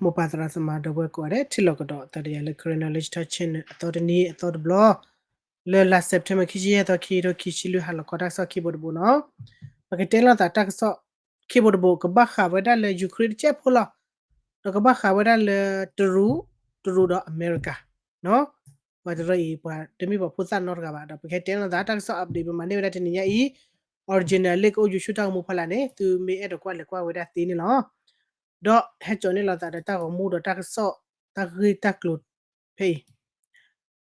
မိၢ်ပၢ်သရၣ်သမါဒီပုၢ်ဝဲၢ်ကိးဂၤဒဲး ထံၣ်လိာ်ကဒီးသးဒီးယၤလၢ Karen Knowledge Talk Channel အသီတနံၤအသီတဘျီ လၢလါ September ခံဆံယဲၢ်သီ ခံကထိခံဆံလွံၢ် ဟါလီၤခီတၢ်ကစီၣ်ခံဘိတဘိနီၤ. ပကတဲလိာ်သးတၢ်ကစီၣ်ခံဘိတဘိ ကဘၣ်ဃးဝဲဒၣ်လၢ Ukraine တစဲးဖိလီၤ. ဒီးကဘၣ်ဃးဝဲဒၣ်လၢတရူး, တရူးဒီးအမဲရကၤ ပှၤတရၢအံၤ ပှၤတမ့ၢ်ပှၤဖိသၣ်နီတဂၤဘၣ် ဒီးပကဟဲတဲလိာ်သးတၢ်ကစီၣ် update ပမၤန့ၢ်ဝဲဒၣ်တနံၤညါအံၤ original လၢကအိၣ် YouTube တၢ်ဂီၤမူဖီလာ်န့ၣ် သုမ့ၢ်အဲၣ်ဒိးကွၢ်လဲၤကွၢ်ဝဲဒၣ်သ့န့ၣ်လီၤ. ဒီးဟဲကၠီၤန့ၢ်လိာ်သးဒီးတၢ်ဂီၤမူဒီးတၢ်ကစီၣ် တၢ်ဂ့ၢ်တၢ်ကျိၤဖဲအံၤ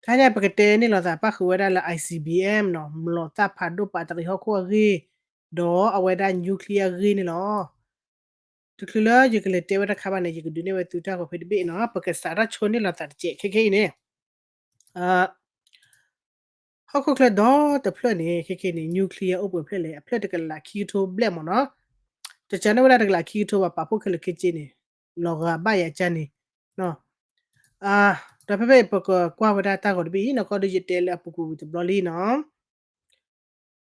ခါညါပကတဲန့ၢ်လိာ်သးပၣ်ဃုာ်ဝဲဒၣ်လၢ I C B M နီၤ မျိာ်သၣ်ဖးဒိၣ်ပာ်တရံးဟီၣ်ခိၣ်အဂ့ၢ် ဒီးအဝဲဒၣ် nuclear အဂ့ၢ်န့ၣ်လီၤ. တချုးလၢယကလဲၤတဲဝဲတခါဘၣ်န့ၣ် ယကဒုးနဲၣ်ဝဲသုတၢ်ဂီၤဖဲတဘ့ၣ်နီၤ ပကစးထီၣ်ဆိန့ၢ်လိာ်သးတစဲးခဲခဲအံၤန့ၣ် ဟီၣ်ခိၣ်ချၢဒီတဖျၢၣ်န့ၣ် ခဲခဲန့ၣ် nuclear အိၣ်ပှဲၤဖျၢၣ်လဲၣ် အဖျၢၣ်တကလးခံကထိဘျဲၣ်မ့ၢ်နီၤ တကးန့ၢ်ဝဲဒၣ်တကလးခံကထိဘၣ် ပာ်ဖှိၣ်ခဲလၢာ်ခဲဆ့န့ၣ် လီၤဂာ်ဘၣ်ယၤကၢ်န့ၣ် ဒီးဖဲဖဲအံၤ ပကကွၢ်ဝဲဒၣ်တၢ်ဂီၤတဘ့ၣ်အံၤ နီၢ်ကီၢ်ဒုးယတဲလၢအပူၤကွံာ်ဝံၤတဘျီလံနီၤ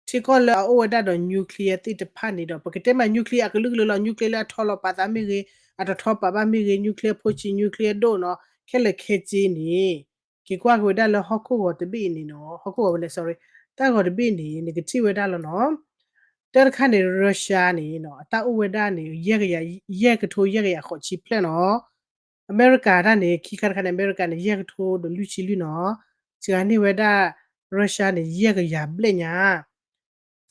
ထံကီၢ်လၢအအိၣ်ဝဲဒၣ်ဒီး nuclear သ့ၣ်တဖၣ်န့ၣ်ဒီး ပကတဲမး nuclear အကလုာ်ကလုာ်လီၤ nuclear လၢအထီလီၤပာ်သးမ့ၢ်ဂ့ၤ အတထီပာ်ဘၣ်မ့ၢ်ဂ့ၤ nuclear ဖိဆံး nuclear ဒိၣ်နီၤ ခဲလၢာ်ခဲဆ့န့ၣ် က့ၤကွၢ်က့ၤဝဲဒၣ်လၢဟီၣ်ခိၣ်ဂီၤတဘ့ၣ်အံၤန့ၣ်နီၤ ဟီၣ်ခိၣ်ဂီၤဝဲလဲၣ် sorry တၢ်ဂီၤတဘ့ၣ်န့ၣ် နကထံၣ်ဝဲဒၣ်လီၤနီၤ တၢ်တခါန့ၣ် Russia န့ၣ်နီၤ အတၢ်အိၣ်ဝဲဒၣ်န့ၣ် ယဲၢ်ကယၤ ယဲၢ်ကထိယဲၢ်ကယၤဃိးဆံဖျၢၣ်နီၤ အမဲရကၤတၢ်န့ၣ် ခံခါတခါန့ၣ် အမဲရကၤန့ၣ် ယဲၢ်ကထိဒီးလွံၢ်ဆံလွံၢ်နီၤ စှၤန့ၢ်ဝဲဒၣ် Russia န့ၣ် ယဲၢ်ကယၤဘျဲၣ်ညါ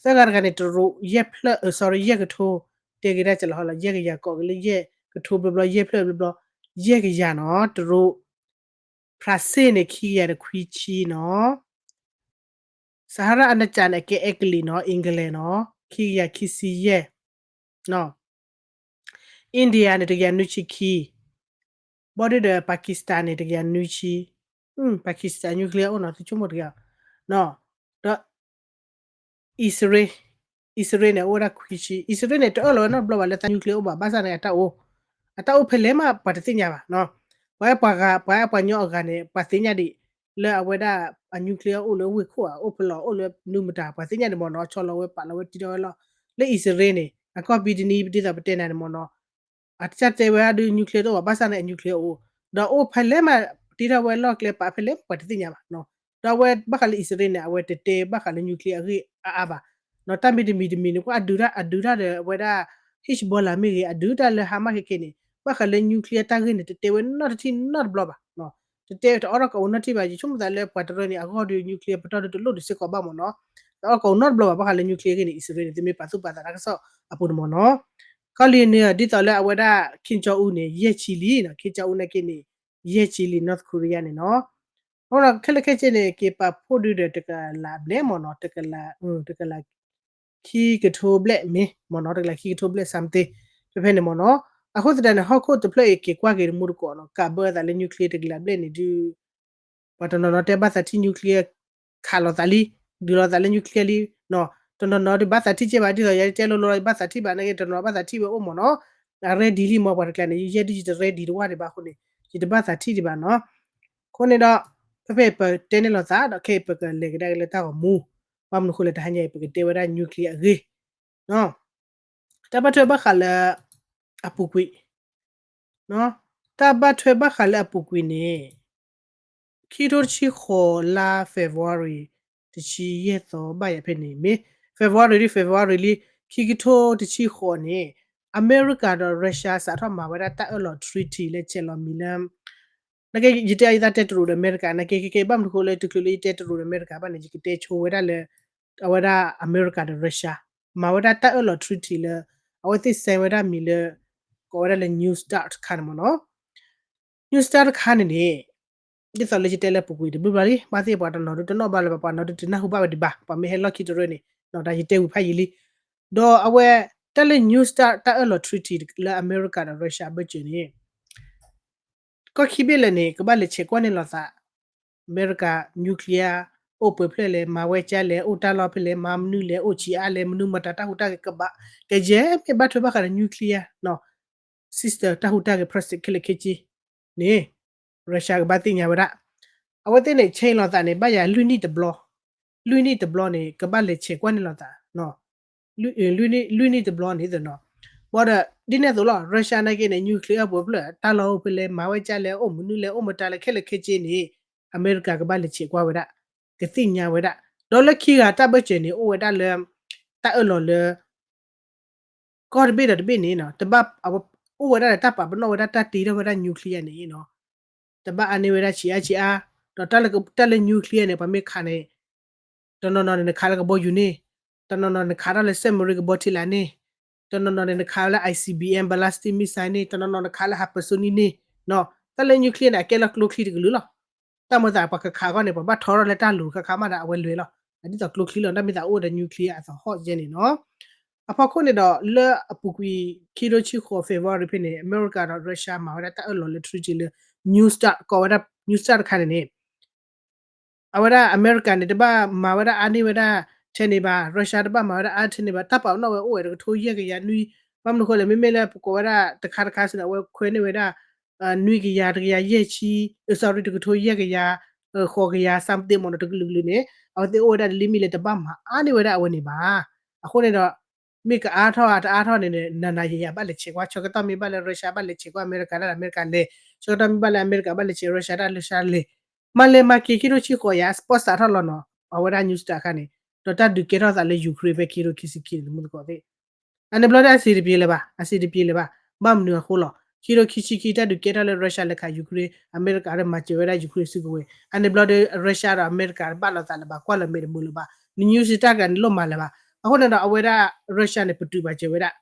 သၢဂၤတဂၤန့ၣ် တရူး ယဲၢ်ဖျၢၣ် sorry ယဲၢ်ကထိ တဲက့ၤဒၣ်ကလီၤဟီလီၤ ယဲၢ်ကယၤကိးက့ၤလၢယဲၢ်ကထိဘျီဘျီ ယဲၢ်ဖျၢၣ်ဘျီဘျီ ယဲၢ်ကယၤနီၤ တရူး ဖရၣ်စ့ၣ်န့ၣ် ခံကယၤဒီးခွံဆံနီၤ စဟရၣ်အနၢၣ်ကၠၣ်န့ၣ် အကဲအဲကလံးနီၤ England နီၤ ခံကယၤခံဆံယဲၢ် India န့ၣ် တကယၤနွံဆံခံ ဘီဒုဒီး Pakistan န့ၣ် တကယၤနွံဆံ Pakistan nuclear အိၣ်နီၤ သုဆိကမိၣ်တဂ့ၤ ဒီး အံၣ်စရ့လး အံၣ်စရ့လးန့ၣ် အိၣ်ဝဲဒၣ်ခွံဆံ အံၣ်စရ့လးန့ၣ် တအၢၣ်လီၤဝဲနီတဘျီဘၣ်လၢတၢ် nuclear အိၣ်ဘၣ် ဘၣ်ဆၣ်န့ၣ် အတၢ်အိၣ် အတၢ်အိၣ်ဖဲလဲၣ်မး ပှၤတသ့ၣ်ညါဘၣ် ပှၤပှၤဂၤ ပှၤပှၤညီအဂၤန့ၣ် ပှၤသ့ၣ်ညါဒံး လၢအဝဲဒၣ် အ nuclear အိၣ်လၢဝ့ၢ်ခိၣ်ဧါ အိၣ်ဖဲလဲၣ် အိၣ်လၢမနုၤမတၤ ပှၤသ့ၣ်ညါဒံးမ့ၢ်နီၤ ဆီလီၤဝဲပာ်လီၤဝဲတံထီၣ်ဝဲလီၤ လၢအံၣ်စရ့လးန့ၣ် အကီၢ်ပံၤတနံၤ ဒ်သိးပတဲနၤန့ၣ်မ့ၢ်နီၤ အတၢ်တဲဝဲဒၣ်ဒုး nuclear တအိၣ်ဘၣ် ဘၣ်ဆၣ်န့ၣ် အ nuclear အိၣ် ဒီးအိၣ်ဖဲလဲၣ်မး တံထီၣ်ဝဲလီၢ်ကျဲပာ်ဖဲလဲၣ် ပှၤတသ့ၣ်ညါဘၣ် ဒီးအဝဲဘၣ်ဃးလၢအံၣ်စရ့လးန့ၣ် အဝဲတတဲဘၣ်ဃးလၢ nuclear အဂ့ၢ်အါအါဘၣ် ဒီးတၢ်မံၤတမံၤတမံၤန့ၣ် ကွၢ်အဒုးတၢ် အဒုးတၢ်ဒီးအဝဲဒၣ် Hezbollah မ့ၢ်ဂ့ၤ အဒုးတၢ်လၢ Hamas ခဲခဲန့ၣ် ဘၣ်ဃးလၢ nuclear တၢ်ဂ့ၢ်န့ၣ် တတဲဝဲနီတထံၣ်နီတဘျီဘၣ် တတဲတအိးထီၣ်ကအိးနီတထံၣ်ဘၣ် ယဆိကမိၣ်သးလၢပှၤတရၢန့ၣ် အဂီၢ်ဒီး nuclear ပတီၢ်ဒုးတလိၣ်ဒံးစ့ၢ်ကီးဘၣ်မ့ၢ်နီၤ တအိးကအိးနီတဘျီဘၣ် ဘၣ်ဃးလၢ nuclear အဂ့ၢ်န့ၣ် အံၣ်စရ့လးန့ၣ် သုမ့ၢ်ပာ်သူၣ်ပာ်သးတၢ်ကစီၣ်အပူၤန့ၣ်မ့ၢ်နီၤ ကီၢ်လံန့ၣ် ဒ်သိးလၢအဝဲဒၣ် Kim Jong Un န့ၣ် ယဲၢ်ဆံလံနီၤ Kim Jong Un နာ်က့န့ၣ် ယဲၢ်ဆံလံ North Korea န့ၣ်နီၤ အဃိဒီးခဲလၢာ်ခဲဆ့န့ၣ် က့ၤပာ်ဖှိၣ်ဒုးဒီးတကလးဘျဲၣ်မ့ၢ်နီၤ တကလး တကလး ခံကထိဘျဲၣ်မ့ၢ်မ့ၢ်နီၤ တကလးခံကထိဘျဲၣ် something ဖဲဖဲန့ၣ်မ့ၢ်နီၤ အဃိသတးန့ၣ် ဟီၣ်ခိၣ်တဖျၢၣ်အံၤက့ၤကွၢ်က့ၤတမူတကိးနီၤ ကးဘၢအသးလၢ nuclear တကလးဘျဲၣ်န့ၣ်ဒုး ပှၤတနီၤနီၤတဲဘၣ်သးထံၣ် nuclear ခးလိာ်သးလံ ဒုးလိာ်သးလၢ nuclear လံ တနီၤနီၤဒုးဘၣ်သးထံၣ်ကဲဘၣ် ဒ်သိးယတဲလိၤလိၤ ယဘၣ်သးထံၣ်ဘၣ်နာ်က့ တနီၤဘၣ်သးထံၣ်ဝဲအိၣ်မ့ၢ်နီၤ အ ready လံမ့ၢ်ပှၤတကျါန့ၣ် ယဲဒုး ယတ ready တဝၢ်ဒံးဘၣ်အဃိန့ၣ် ယတဘၣ်သးထံၣ်ဒံးဘၣ်နီၤ အဃိန့ၣ်ဒီး ဖဲဖဲပတဲန့ၢ်လိာ်သးဒီးခဲအံၤပကလဲၤကဒါက့ၤလၢတၢ်ဂီၤမူ ဘၣ်မနုၤအဃိလဲၣ် တဟါညါအံၤ ပကတဲဝဲဒၣ် nuclear အဂ့ၢ် တၢ်ဘၣ်ထွဲဘၣ်ဃးလၢ အပူၤကွံာ် တၢ်ဘၣ်ထွဲဘၣ်ဃးလၢအပူၤကွံာ်န့ၣ် ခံကထိတဆံဃိးလါ February တဆံယဲၢ်သီဘၣ်ယၤဖဲန့ၣ် မ့ၢ် February လံ February လံ ခံကထိတဆံဃိးန့ၣ် အမဲရကၤဒီး Russia စးထီၣ်မၤဝဲဒၣ်တၢ်အၢၣ်လီၤ treaty လၢဆဲးလီၤမံၤလၢ နာ်က့ ယတဲအသးတဲတရူးဒီးအမဲရကၤ နာ်က့ ခဲကဲ ဘၣ်မနုၤဃိလၢတချုးလၢယတဲတရူးဒီးအမဲရကၤဘၣ်န့ၣ် ယကတဲဆိဝဲဒၣ်လၢ အဝဲဒၣ်အမဲရကၤဒီး Russia မၤဝဲဒၣ်တၢ်အၢၣ်လီၤ treaty လၢ အဝဲသ့ၣ် sign ဝဲဒၣ်မံၤလၢ ကိးဝဲဒၣ်လၢ New START တခါန့ၣ်မ့ၢ်နီၤ New START တခါန့ၣ်န့ၣ် ဒ်သိးလၢယတဲလၢပူၤကွံာ်တဘျုးဘျီလံ ဘၣ်သ့ၣ်ပှၤတနီၤဒုးတနီၣ်ဘၣ်လၢၤဘၣ် ပှၤနီၤဒုးတနၢ်ဟူဘၣ်ဝဲဒံးဘၣ် ပှၤမ့ၢ်ဟဲလီၢ်ခံတရၢန့ၣ် ဒီးယတဲဝံၤဖးယံာ်လံ ဒီးအဝဲ တၢ်လၢ New START တၢ်အၢၣ်လီၤ treaty လၢအမဲရကၤဒီး Russia ဘၢၣ်စၢၤန့ၣ် ကီၢ်ခံဘ့ၣ်လဲၣ်န့ၣ် ကဘၣ်လဲၤဆဲးကွၢ်န့ၢ်လိာ်သး အမဲရကၤ nuclear အိၣ်ပှဲၤဖျၢၣ်လဲၣ် မၤဝဲကၢ်လဲၣ် အိၣ်တၢ်လီၢ်ဖဲလဲၣ် မၤမနုၤလဲၣ် အိၣ်ဆံးအါလဲၣ် မနုၤမတၤတၢ်ဟူးတၢ်ဂဲၤကဘၣ် ကယဲၢ်မ့ၢ်ဘၣ်ထွဲဘၣ်ဃးဒီး nuclear နီၤ system တၢ်ဟူးတၢ်ဂဲၤ process ခဲလၢာ်ခဲဆ့န့ၣ် Russia ကဘၣ်သ့ၣ်ညါဝဲဒၣ် အဝဲသ့ၣ်န့ၣ် ဆဲးလိာ်သးန့ၣ် ဘၣ်ယၤလွံၢ်နံၣ်တဘျီ လွံၢ်နံၣ်တဘျီန့ၣ် ကဘၣ်လဲၤဆဲးကွၢ်န့ၢ်လိာ်သး လွံၢ်နံၣ်တဘျီန့ၣ်သနီၤ ဘၣ်ဒီး ဒ်န့ၣ်အသိးလီၤ Russia နာ်က့န့ၣ် nuclear ပှဲၤဖျၢၣ် တၢ်လီၢ်အိၣ်ဖဲလဲၣ် မၤဝဲကလဲၣ် အိၣ်မနုၤလဲၣ် အိၣ်မတၤလဲၣ် ခဲလၢာ်ခဲဆ့န့ၣ် အမဲရကၤကဘၣ်လဲၤဆဲးကွၢ်ဝဲဒၣ် ကသ့ၣ်ညါဝဲဒၣ် ဒီးလၢခံဂၤတၢ်ဘၢၣ်စၢၤန့ၣ် အိၣ်ဝဲဒၣ်လၢ တၢ်အၢၣ်လီၤလၢ ကီၢ်တဘ့ၣ်ဒီးတဘ့ၣ်န့ၣ် တဘၣ် အိၣ်ဝဲဒၣ်ဒီးတၢ်ပာ်ပနီၣ်ဝဲဒၣ်တၢ်တ့ထီၣ်ဝဲဒၣ် nuclear န့ၣ် တဘၣ်အါန့ၢ်ဝဲဒၣ်ဆံးအါဆံးအါ, ဒီးတၢ်လၢ nuclear န့ၣ် ပှၤမ့ၢ်ခးန့ၣ် တနီၤနီၤန့ၣ် နခးလၢကဘီယူၤန့ၣ်, တနီၤနီၤန့ၣ် နခးထီၣ်လၢ submarine ကဘီထံလာ်န့ၣ်, တနီၤနီၤန့ၣ် နခးလၢ I C B M ballistic missile န့ၣ်, တနီၤနီၤနခးလၢ hypersonic န့ၣ်, တၢ်လၢ nuclear န့ၣ် အကဲလၢကျိချံတကလုာ်လီၤ. တၢ်မၤသးပှၤကခးအဂီၢ်န့ၣ် ပှၤဘၣ်ထီထီၣ်လၢတၢ်လိၤခါခါမးဒီး အဝဲလဲၤလီၤ. အဒ်သိးကျိချံလီၤ တၢ်မ့ၢ်သးအိၣ်ဒီး nuclear အသဟီၣ်ယဲန့ၣ်နီၤ. အဖီခိၣ်န့ၣ်ဒီး လၢအပူၤကွံာ် ခံကထိဆံဃိး February ဖဲန့ၣ် အမဲရကၤဒီး Russia မၤဝဲဒၣ်တၢ်အၢၣ်လီၤလၢ treaty လၢ New START ကိးဝဲဒၣ် New START တခါန့ၣ်န့ၣ် အဝဲဒၣ်အမဲရကၤန့ၣ် တဘၣ်မၤဝဲဒၣ်အါန့ၢ်ဝဲဒၣ်ထဲန့ၣ်ဘၣ်, Russia တဘၣ်မၤဝဲဒၣ်အါထဲန့ၣ်ဘၣ်, တၢ်ပာ်ပနီၣ်ဝဲအိၣ်ဝဲတကထိယဲၢ်ကယၤနွံ, ဘၣ်မနုၤဃိလဲၣ် မ့မ့ၢ်လၢပကိးဝဲဒၣ်တခါတခါစ့ၢ်န့ၣ် အဝဲခွဲန့ၢ်ဝဲဒၣ် နွံကယၤ တကယၤယဲၢ်ဆံ, sorry တကထိယဲၢ်ကယၤ ဃိးကယၤ something မ့ၢ်နီၤ တကလုာ်ကလုာ်န့ၣ် အဝဲသ့ၣ်အိၣ်ဝဲဒၣ်လံမ့ၢ်လၢတဘၣ်မၤအါန့ၢ်ဝဲဒၣ်အဝဲန့ၣ်ဘၣ်. အဃိန့ၣ်ဒီး မ့ၢ်ကအါထီၣ်အတအါထီၣ်န့ၣ် နၤနၤယၤယၤဘၣ်လဲၤဆဲးကွၢ်, ဆၢကတီၢ်မ့ၢ်ဘၣ်လၢ Russia ဘၣ်လဲၤဆဲးကွၢ်အမဲရကၤဒၣ်ဒီး အမဲရကၤလဲၤ, ဆၢကတီၢ်မ့ၢ်ဘၣ်လၢအမဲရကၤဘၣ်လဲၤဆဲး Russia ဒၣ် Russia လဲၤ, မၤလဲၤမၤက့ၤခံကထိဆံဃိးယၤ စပီၣ်စးထီၣ်လီၤနီၤ, အဝဲဒၣ် New START တခါန့ၣ်, ဒီးတၢ်ဒုးကဲထီၣ်သးလၢ Ukraine ဖဲခံကထိခံဆံခံန့ၣ် တမူတကိးသ့ၣ် အန့ၣ်ဘျီဒီးအစံးတပျ့ၤလၢၤဘၣ်, အစံးတပျ့ၤလၢၤဘၣ်, ဘၣ်မနုၤအဃိလီၤ. ခံကထိခံဆံခံ တၢ်ဒုးကဲထီၣ်လၢ Russia လဲၤခး Ukraine အမဲရကၤဒီးမၤစၢၤဝဲဒၣ် Ukraine စုကဝဲၤ, အန့ၣ်ဘျီဒီး Russia ဒီးအမဲရကၤတဘၣ်လိာ်သးလၢၤဘၣ်, ကွၢ်လီၤမဲာ်တမုာ်လၢၤဘၣ်, န New START တခါန့ၣ် လိၣ်မၤလၢၤဘၣ်. အဃိန့ၣ်ဒီး အဝဲဒၣ် Russia န့ၣ် ပတုာ်ပာ်စၢၤဝဲဒၣ်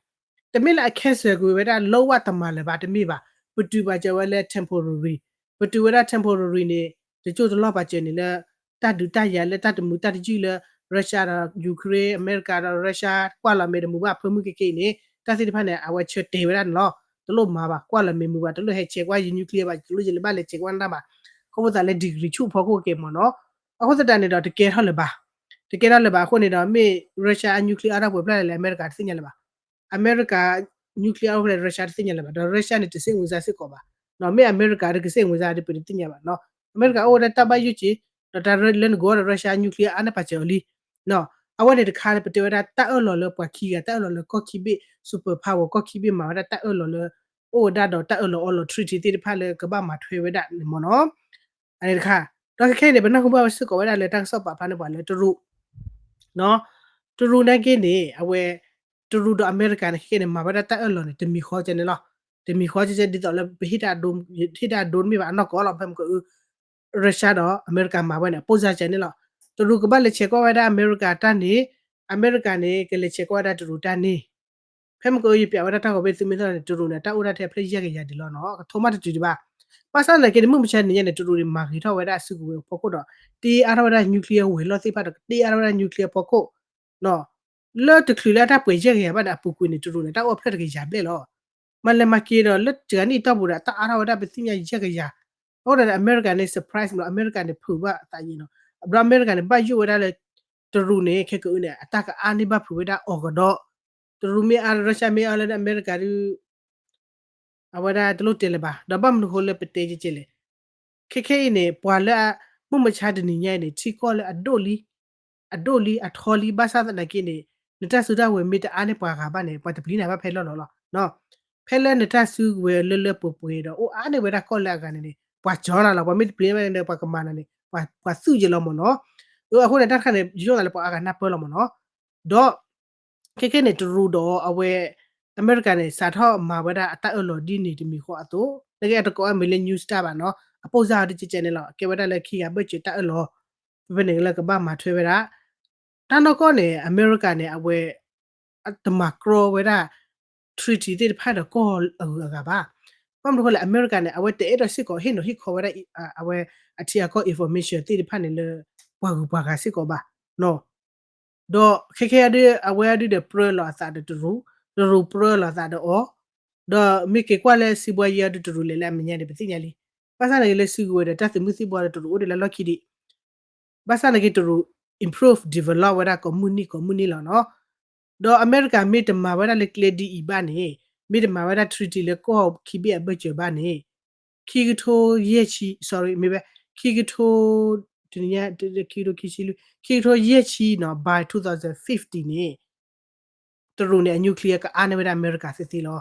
တမ့ၢ်လၢအ cancel ကွံာ်ဝဲဒၣ် လီဝၣ်တမၤလၢၤဘၣ် တမ့ၢ်ဘၣ်, ပတုာ်ပာ်စၢၤဝဲလၢ temporary, ပတုာ်ဝဲဒၣ် temporary န့ၣ် တကၠိၢ်တလီၢ်ပာ်စၢၤန့ၣ်လၢ တၢ်ဒုးတၢ်ယၤလၢတၢ်တမုာ်တၢ်တယုၢ်လၢ Russia ဒီး Ukraine အမဲရကၤဒီး Russia ကွၢ်လီၤမဲာ်တမုာ်ဘၣ် ဖၢမုၢ်က့ၤက့ၤအံၤန့ၣ် တၢ်သ့ၣ်တဖၣ်န့ၣ် အဝဲဆၢတဲာ်ဝဲဒၣ်န့ၣ်လီၤ. တလိၣ်မၤဘၣ်, ကွၢ်လီၤမဲာ်မုာ်ဘၣ်, တလိၣ်ဟဲဆဲးကွၢ်ယ nuclear ဘၣ်, တလိၣ်ယလဲၤဘၣ်လဲၤဆဲးကွၢ်နၢ်ဘၣ်, ခီဖျိသးလၢ degree ဆူၣ်ဖီခိၣ်က့ၤမ့ၢ်နီၤ. အဃိသတးန့ၣ်ဒီး တကဲထီၣ်လၢၤဘၣ်, တကဲထီၣ်လၢၤဘၣ်အဃိန့ၣ်ဒီး မ့ၢ် Russia အ nuclear အါထီၣ်ပှဲၤဖျၢၣ်လဲၣ် အမဲရကၤတသ့ၣ်ညါလၢၤဘၣ်. အမဲရကၤ nuclear အါထီၣ်ဖဲလဲၣ် Russia တသ့ၣ်ညါလၢၤဘၣ်, ဒီး Russia န့ၣ် တစိတ်ဝင်စားစ့ၢ်ကီးဘၣ်, မ့ၢ်အမဲရကၤဒီး ကစိတ်ဝင်စားဒီး ပတသ့ၣ်ညါဘၣ်နီၤ. အမဲရကၤအိၣ်ဝဲဒၣ်တၢ်ဘၣ်ယိၣ်က့ၤ, ဒီးတၢ်လၢနဂီၢ်ဒီး Russia nuclear အါန့ၢ်ပာ်စၢၤအီၤလံ အဝဲန့ၣ်တခါန့ၣ် ပတဲဝဲဒၣ်တၢ်အၢၣ်လီၤလၢပှၤခံဂၤ တၢ်အၢၣ်လီၤလၢကီၢ်ခံဘ့ၣ် superpower ကီၢ်ခံဘ့ၣ်မၤဝဲဒၣ်တၢ်အၢၣ်လီၤလၢ အိၣ်ဝဲဒၣ်ဒီးတၢ်အၢၣ်လီၤအီလီၤ treaty သ့ၣ်တဖၣ်လၢကဘၣ်မၤထွဲဝဲဒၣ်န့ၣ်မ့ၢ်နီၤ. အန့ၣ်တခါ, ဒီးခဲခဲအံၤန့ၣ် ပနၢ်ဟူဘၣ်ဝဲစ့ၢ်ကီးဝဲဒၣ်လၢတၢ်ကစီၣ်ပာ်ဖျါန့ၢ်ပှၤလၢတရူး တရူးနာ်က့န့ၣ် အဝဲ တရူးဒီးအမဲရကၤန့ၣ် ခဲခဲန့ၣ် မၤဝဲဒၣ်တၢ်အၢၣ်လီၤန့ၣ် တမံၤဃီကဲန့ၣ်လီၤ. တမံၤဃီကဲကဲ ဒ်သိးလၢပဟ့ၣ်တၢ်ဒိ ဟ့ၣ်တၢ်ဒိတမ့ၢ်ဘၣ် အနီၢ်ကီၢ်လီၤ. ဖဲမ့ၢ်က Russia ဒီးအမဲရကၤမၤဝဲန့ၣ် အပိၢ်စၢ်ကဲန့ၣ်လီၤ. တရူးကဘၣ်လဲၤဆဲးကွၢ်ဝဲဒၣ်အမဲရကၤတၢ်န့ၣ်, အမဲရကၤန့ၣ် ကလဲၤဆဲးကွၢ်ဝဲဒၣ်တရူးတၢ်န့ၣ် ဖဲမ့ၢ်ကယပျးဝဲဒၣ်တၢ်ဂီၤဘ့ၣ်သုမ့ၢ်သီန့ၣ် တရူးန့ၣ် တၢ်အိၣ်ဒၣ်ထဲအဖျၢၣ်ယဲၢ်ကယၤဒံးလီၤနီၤ, ကထိမးတတုၤဒံးဘၣ်. ဘၣ်ဆၣ်သနာ်က့န့ၣ် မုၢ်မဆါတနံၤညါန့ၣ် တရူးန့ၣ် မၤဂ့ၤထီၣ်ဝဲဒၣ်အစုကဝဲၤအဖီခိၣ်ဒီး တ့အါထီၣ်ဝဲဒၣ် nuclear ဝဲၤလီၢ်သ့ၣ်တဖၣ်ဒီး တ့အါထီၣ်ဝဲဒၣ် nuclear ဖီခိၣ် လၢတချုးလၢအတၢ်ပှဲၤယဲၢ်ကယၤဘၣ်န့ၣ် အပူၤကွံာ်န့ၣ် တရူးန့ၣ် တၢ်အိၣ်အဖျၢၣ်တကယၤဘျဲၣ်လီၤ. မၤလဲၤမၤက့ၤဒီး လၢတဂၤနံၣ်အတီၢ်ပူၤဒီး တၢ်အါထီၣ်ဝဲဒၣ်ပသ့ၣ်ညါယဲၢ်ကယၤ. အဃိဒီး အမဲရကၤန့ၣ် surprise မ့ၢ်လီၤ, အမဲရကၤန့ၣ် ဖုးဘၣ်အသးယံာ်နီၤ. ဘျီအမဲရကၤန့ၣ် ဘၣ်ယိၣ်ဝဲဒၣ်လၢ တရူးန့ၣ် ခဲကအုန့ၣ် အတၢ်ကအါန့ၢ်ဘၣ်ဖုးဝဲဒၣ်အီၤကဒီး, တရူးမ့ၢ်အါ Russia မ့ၢ်အါလၢအမဲရကၤဒုး အဝဲဒၣ်တလိၣ်တဲလၢၤဘၣ်. ဒီးဘၣ်မနုၤဃိလၢပတဲကဲကဲလဲၣ်. ခဲခဲအံၤန့ၣ် ပှၤလၢ မုၢ်မဆါတနံၤညါအံၤန့ၣ် ထံကီၢ်လၢအဒိၣ်လံ, အဒိၣ်လံ အထီလံ ဘၣ်ဆၣ်သနာ်က့န့ၣ် နတၢ်စုတၢ်ဝဲၤမ့ၢ်တအါန့ၢ်ပှၤဂၤဘၣ်န့ၣ် ပှၤတပျံၤနၤဘၣ်ဖဲလီၢ်လီၤလီၤ. ဖဲလၢနတၢ်စုကဝဲၤလၢလၢပှဲၤပှဲၤဒီး အိၣ်အါန့ၢ်ဝဲဒၣ်ကီၢ်လၢအဂၤန့ၣ်န့ၣ် ပှၤကၠီနၤလီၤ. ပှၤမ့ၢ်တပျံၤဘၣ်န့ၣ် ပှၤကမၤနၤန့ၣ် ပှၤသူၣ်ယဲလီၤမ့ၢ်နီၤ. အဃိန့ၣ် တၢ်တခါန့ၣ် ယိၣ်နၤလၢပှၤအါဂၤနၢ်ပၢၢ်လီၤမ့ၢ်နီၤ. ဒီး ခဲခဲန့ၣ် တရူးဒီးအဝဲ အမဲရကၤန့ၣ် စးထီၣ်မၤဝဲဒၣ်အတၢ်အၢၣ်လီၤဒ်န့ၣ်တမံၤဃီအသိး နာ်က့အတကိးအမ့ၢ်လၢ New START ဘၣ်နီၤ အပိၢ်စၢ်အီၤတကဲကဲန့ၣ်လီၤ. ကဲဝဲဒၣ်လၢခံဂၤဘၢၣ်စၢၤတၢ်အၢၣ်လီၤ ဖဲဖဲန့ၣ်လၢကဘၣ်မၤထွဲဝဲဒၣ် တၢ်နီၢ်ကီၢ်န့ၣ် အမဲရကၤန့ၣ် အဝဲ တမၤကြီဝဲဒၣ် treaty သ့ၣ်တဖၣ်ဒီးကီၢ်အဂုၤအဂၤဘၣ်. ဘၣ်မနုၤဃိလဲၣ် အမဲရကၤန့ၣ် အဝဲတအဲၣ်ဒိးစ့ၢ်ကီးဟ့ၣ်နီၤဟ့ၣ်ခီဝဲဒၣ် အဝဲအထံအကီၢ် information သ့ၣ်တဖၣ်န့ၣ်လၢ ပှၤဂုၤပှၤဂၤစ့ၢ်ကီးဘၣ် ဒီးခဲခဲအဒုး အဝဲအဒုးဒီးပြၢလီၤအသးဒီးတရူး, တရူးပြၢလီၤအသးဒီးအီၤ, ဒီးမ့ၢ်က့ၤကွၢ်လၢစံးဘှါယဲအဒုးတရူးလဲၤလၢအမဲာ်ညါန့ၣ် ပသ့ၣ်ညါလံ. ဘၣ်ဆၣ်နာ်က့လၢစုကဝဲၤဒီးတၢ်သုးမုၢ်သံၣ်ဘှါဒီးတရူးအိၣ်ဒံးလၢလီၢ်ခံဒံး ဘၣ်ဆၣ်နာ်က့တရူး improve develop ဝဲဒၣ်ကိးမုၢ်နံၤကိးမုၢ်နံၤလီၤနီၤ. ဒီးအမဲရကၤမ့ၢ်တမၤဝဲဒၣ်လၢကျဲဒ်အံၤဘၣ်န့ၣ်, မ့ၢ်တမၤဝဲဒၣ် treaty လၢကီၢ်ခံဘ့ၣ်အဘၢၣ်စၢၤဘၣ်န့ၣ်, ခံကထိယဲၢ်ဆံ, sorry မ့ၢ်ဝဲ ခံကထိ, တနံၤညါ, ခံကထိခံဆံလွံၢ်, ခံကထိယဲၢ်ဆံနီၤ by two thousand fifty န့ၣ် တရူးန့ၣ် အ nuclear ကအါန့ၢ်ဝဲဒၣ်အမဲရကၤသ့သ့လီၤ.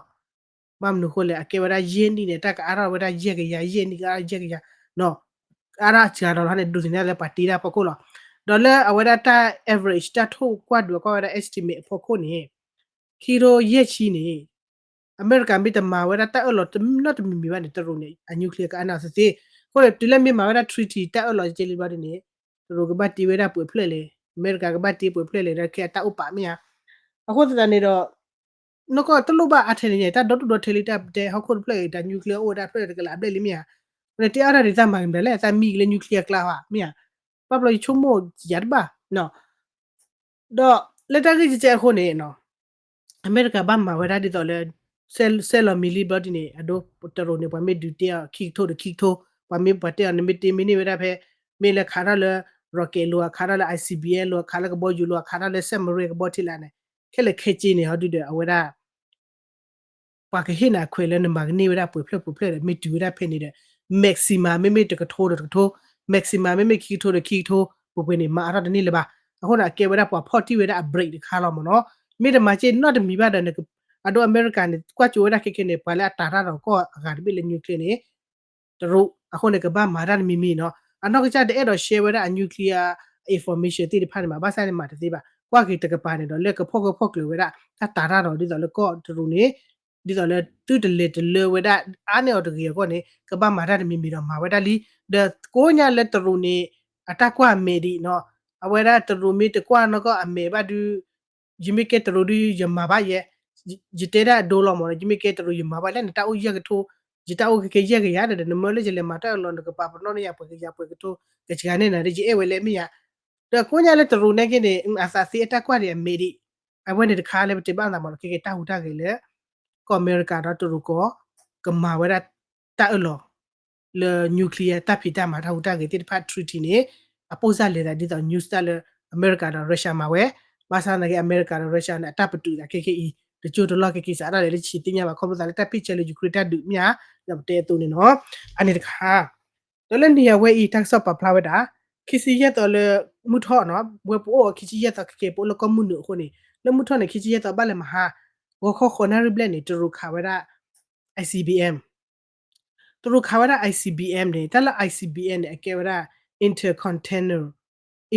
ဘၣ်မနုၤအဃိလဲၣ် အကဲဝဲဒၣ်ယဲၢ်နံၣ်န့ၣ် တၢ်ကအါထီၣ်ဝဲဒၣ်ယဲၢ်ကယၤ, ယဲၢ်နံၣ်ကအါယဲၢ်ကယၤ, အါထီၣ်စှၤဒီးလီၤန့ၣ် ဒိးသန့ၤလၢပှၤတ့တၢ်ဖီခိၣ်လီၤ. ဒီးလၢအဝဲဒၣ်တၢ် average တၢ်ထိၣ်ကွၢ်ဒုးအကွၢ်ဝဲဒၣ် estimate အဖီခိၣ်န့ၣ် ခံကထိယဲၢ်ဆံန့ၣ် အမဲရကၤမ့ၢ်တမၤဝဲဒၣ်တၢ်အၢၣ်လီၤနီတမံၤမံၤဘၣ်န့ၣ် တရူးန့ၣ် အ nuclear ကအါန့ၢ်အီၤသ့သ့. အဃိန့ၣ် တုၤလၢမ့ၢ်မၤဝဲဒၣ် treaty တၢ်အၢၣ်လီၤကဲလံဘျီဒ်န့ၣ် တရူးကဘၣ်တ့ဝဲဒၣ်ပှဲၤဖျၢၣ်လဲၣ်, အမဲရကၤကဘၣ်တ့ပှဲၤဖျၢၣ်လဲၣ် ဒီးခဲအတၢ်အိၣ်ပာ်မ့ၢ်ဧါ. အဃိသတးန့ၣ်ဒီး နီၢ်ကီၢ်တလိၣ်ဘၣ်အါထဲန့ၣ်ညါ တၢ်ဒီဒူၣ်ဒီထၢလံ တၢ်ပတဲဟီၣ်ခိၣ်တဖျၢၣ်အံၤ တၢ် nuclear အိၣ်ဝဲဒၣ်ဖျၢၣ်တကလးဘျဲၣ်လံမ့ၢ်ဧါ. အဃိန့ၣ် တ့အါထီၣ်ဒ်သးမၤကမၤလဲၣ် သးမံက့ၤလၢ nuclear ကျါဘၣ်မ့ၢ်ဧါ. ဘၣ်ဘျီယဆိကမိၣ်ယၤတဘၣ် ဒီးလၢတၢ်ဂ့ၢ်ကဲကဲအဃိန့ၣ် အမဲရကၤဘၣ်မၤဝဲဒၣ်ဒ်သိးလၢ ဆဲးလီၤမံၤလံဘျီဒ်န့ၣ် အဒိ တရူးန့ၣ် ပှၤမ့ၢ်ဒုးတ့အီၤခံကထိဒီးခံကထိ, ပှၤမ့ၢ်ပှၤတဲအီၤန့ၣ် မ့ၢ်တ့မ့ၢ်န့ၢ်ဝဲဒၣ်ဖဲ မ့ၢ်လၢခးထီၣ်လၢ rocket လိၤ ခးထီၣ်လၢ I C B M လိၤ ခးလၢကဘီယူၤလိၤ ခးထီၣ်လၢ submarine ကဘီထံလာ်န့ၣ် ခဲလၢာ်ခဲဆ့န့ၣ် ဟီဒုဒီးအဝဲဒၣ် ပှၤကဟ့ၣ်နၤအခွဲးလၢနမၤကန့ၢ်ဝဲဒၣ်ပှဲၤဖျၢၣ်ပှဲၤဖျၢၣ်ဒီး မ့ၢ်တုၤဝဲဒၣ်ဖဲန့ၣ်ဒီး maximum မ့မ့ၢ်တကထိဒီးတကထိ, maximum မ့မ့ၢ်ခံကထိဒီးခံကထိ ပှဲၤပှဲၤန့ၣ် မၤအါထီၣ်တန့ၢ်လၢၤဘၣ်. အဃိန့ၣ် အကဲဝဲဒၣ်ပှၤဖီၣ်တံၢ်ဝဲဒၣ်အ break တခါလီၤမ့ၢ်နီၤ. မ့ၢ်တမၤက့နီတမံၤဘၣ်ဒီး အဒိအမဲရကၤန့ၣ် ကွၢ်ကၠိဝဲဒၣ်ခဲခဲန့ၣ် ပှၤလၢအတၤတၢ်ဒီးကီၢ်အဂၤတဘ့ၣ်လၢ nuclear န့ၣ် တရူး အဃိန့ၣ် ကဘၣ်မၤတၢ်တမံၤမံၤနီၤ. အနီၢ်ကစၢ်တအဲၣ်ဒိး share ဝဲဒၣ်အ nuclear information သ့ၣ်တဖၣ်န့ၣ်မး ဘၣ်ဆၣ်န့ၣ်မၤတသ့ဘၣ်. ကွၢ်က့ၤတကပၤန့ၣ်ဒီး လၢကဖီၣ်ဃာ်ဖီၣ်ကျၢၤဝဲဒၣ် တၢ်တၤတၢ်ဒီး ဒ်သိးလၢကီၢ်တရူးန့ၣ် ဒ်သိးလၢသုတလဲၤတလၢဝဲဒၣ် အါန့ၢ်အီၤတဂ့ၤအဂီၢ်န့ၣ် ကဘၣ်မၤတၢ်တမံၤမံၤဒီးမၤဝဲဒၣ်လံ. ဒီးကိးညါလၢတရူးန့ၣ် အတၢ်ကွၢ်အမဲာ်ဒံးနီၤ. အဝဲဒၣ်တရူးမ့ၢ်တကွၢ်နီၢ်ကီၢ်အမဲာ်ဘၣ်ဒုး ယမ့ၢ်ကဲတရူးဒုး ယမၤဘၣ်ယဲ, ယတဲဒၣ်အဒိလီၤမ့ၢ်နီၤ, ယမ့ၢ်ကဲတရူး ယမၤဘၣ်လၢနတၢ်အိၣ်ယဲၢ်ကထိ, ယတၢ်အိၣ်ကဲကဲယဲၢ်ကယၤဒီး နမၢလၢယလဲၤမၤတၢ်အလီၢ် နကပာ်ပနီၣ်န့ၢ်ယၤပှဲၤကယၤပှဲၤကထိ ကစှၤန့ၢ်နၤဒီး ယအဲၣ်ဝဲလၢမ့ၢ်ယၤ. ဒီးကိးညါလၢတရူးန့ၣ်က့န့ၣ် အသးသ့အတၢ်ကွၢ်ဒံးအမဲာ်ဒံး, အဝဲန့ၣ်တခါလၢပတဲဘၣ်သးမ့ၢ်နီၤ ကဲကဲတၢ်ဟူးတၢ်ဂဲၤလၢ ကီၢ်အမဲရကၤဒီးတရူးကီၢ် ကမၤဝဲဒၣ်တၢ်အၢၣ်လီၤ လၢ nuclear တၢ်ဖံးတၢ်မၤတၢ်ဟူးတၢ်ဂဲၤသ့ၣ်တဖၣ် treaty န့ၣ် အပိၢ်စၢ်လဲၤသးဒ်သိး news တၢ်လၢ အမဲရကၤဒီး Russia မၤဝဲ, ဘၣ်ဆၣ်သနာ်က့ အမဲရကၤဒီး Russia န့ၣ် အတၢ်ပတုာ်သးခဲခဲအံၤ တကၠိတလီၢ်ခဲက့ၤစးထီၣ်လဲၣ်လၢဆံးသ့ၣ်ညါဘၣ် ခီဖျိသးလၢတၢ်ဖ့ၣ်ဆၢလၢ Ukraine တၢ်ဒုးမ့ၢ်ဧါ, ဒီးပတဲအသိးန့ၣ်နီၤ, အန့ၣ်တခါ ဒီးလၢနံၤအဝဲအံၤ တၢ်ကစီၣ်ပာ်ဖျါဝဲဒၣ် ခံဆံယဲၢ်သီလၢ မုၢ်ထီၣ်နီၤ, ဝဲပအိၣ်အီၤခံဆံယဲၢ်သီခဲကဲ ပအိၣ်လၢကီၢ်မုၢ်နုာ်အဃိန့ၣ် လၢမုၢ်ထီၣ်န့ၣ် ခံဆံယဲၢ်သီဘၣ်လၢမဟါ ဂီၤခီဃိးနၣ်ရံၣ်ဘျဲၣ်န့ၣ် တရူးခးဝဲဒၣ် I C B M တရူးခးဝဲဒၣ် I C B M န့ၣ် တၢ်လၢ I C B M န့ၣ် အကဲဝဲဒၣ် intercontinental,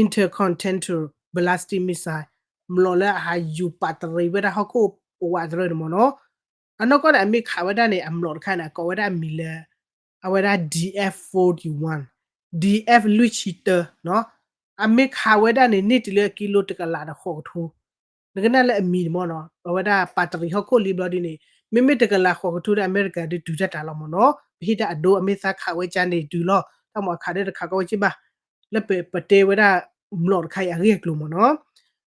intercontinental ballistic missile မျိာ်လၢအဟးယူၤပာ်တရံးဝဲဒၣ်ဟီၣ်ခိၣ်ပဝးတရၢန့ၣ်မ့ၢ်နီၤ. အနီၢ်ကီၢ်န့ၣ် အမ့ၢ်ခးဝဲဒၣ်န့ၣ် အမျိာ်တခါန့ၣ် အကိးဝဲဒၣ်အမံၤလၢ အဝဲဒၣ် D F forty-one, D F လွံၢ်ဆံတၢနီၤ, အမ့ၢ်ခးဝဲဒၣ်န့ၣ် န့ၢ်တုၤလၢကံလိတကလးဒီးဃိးကထိ နကနၣ်လၢအမံၤန့ၣ်မ့ၢ်နီၤ အဝဲဒၣ်ပာ်တရံးဟီၣ်ခိၣ်လံဘျီဒ်န့ၣ် မ့မ့ၢ်တကလးဃိးကထိဒီး အမဲရကၤဒုးတုၤတၢ်တၢ်လီၤမ့ၢ်နီၤ, ပဟ့ၣ်တၢ်အဒိ အမ့ၢ်သးခးဝဲကၠါန့ၣ်တုၤလီၤ, တၢ်မ့ၢ်အခးဒၢတခးကီဝဲက့ဘၣ်, လၢပတဲဝဲဒၣ်မျိာ်တခါအံၤအဂ့ၢ်အကျိၤမ့ၢ်နီၤ.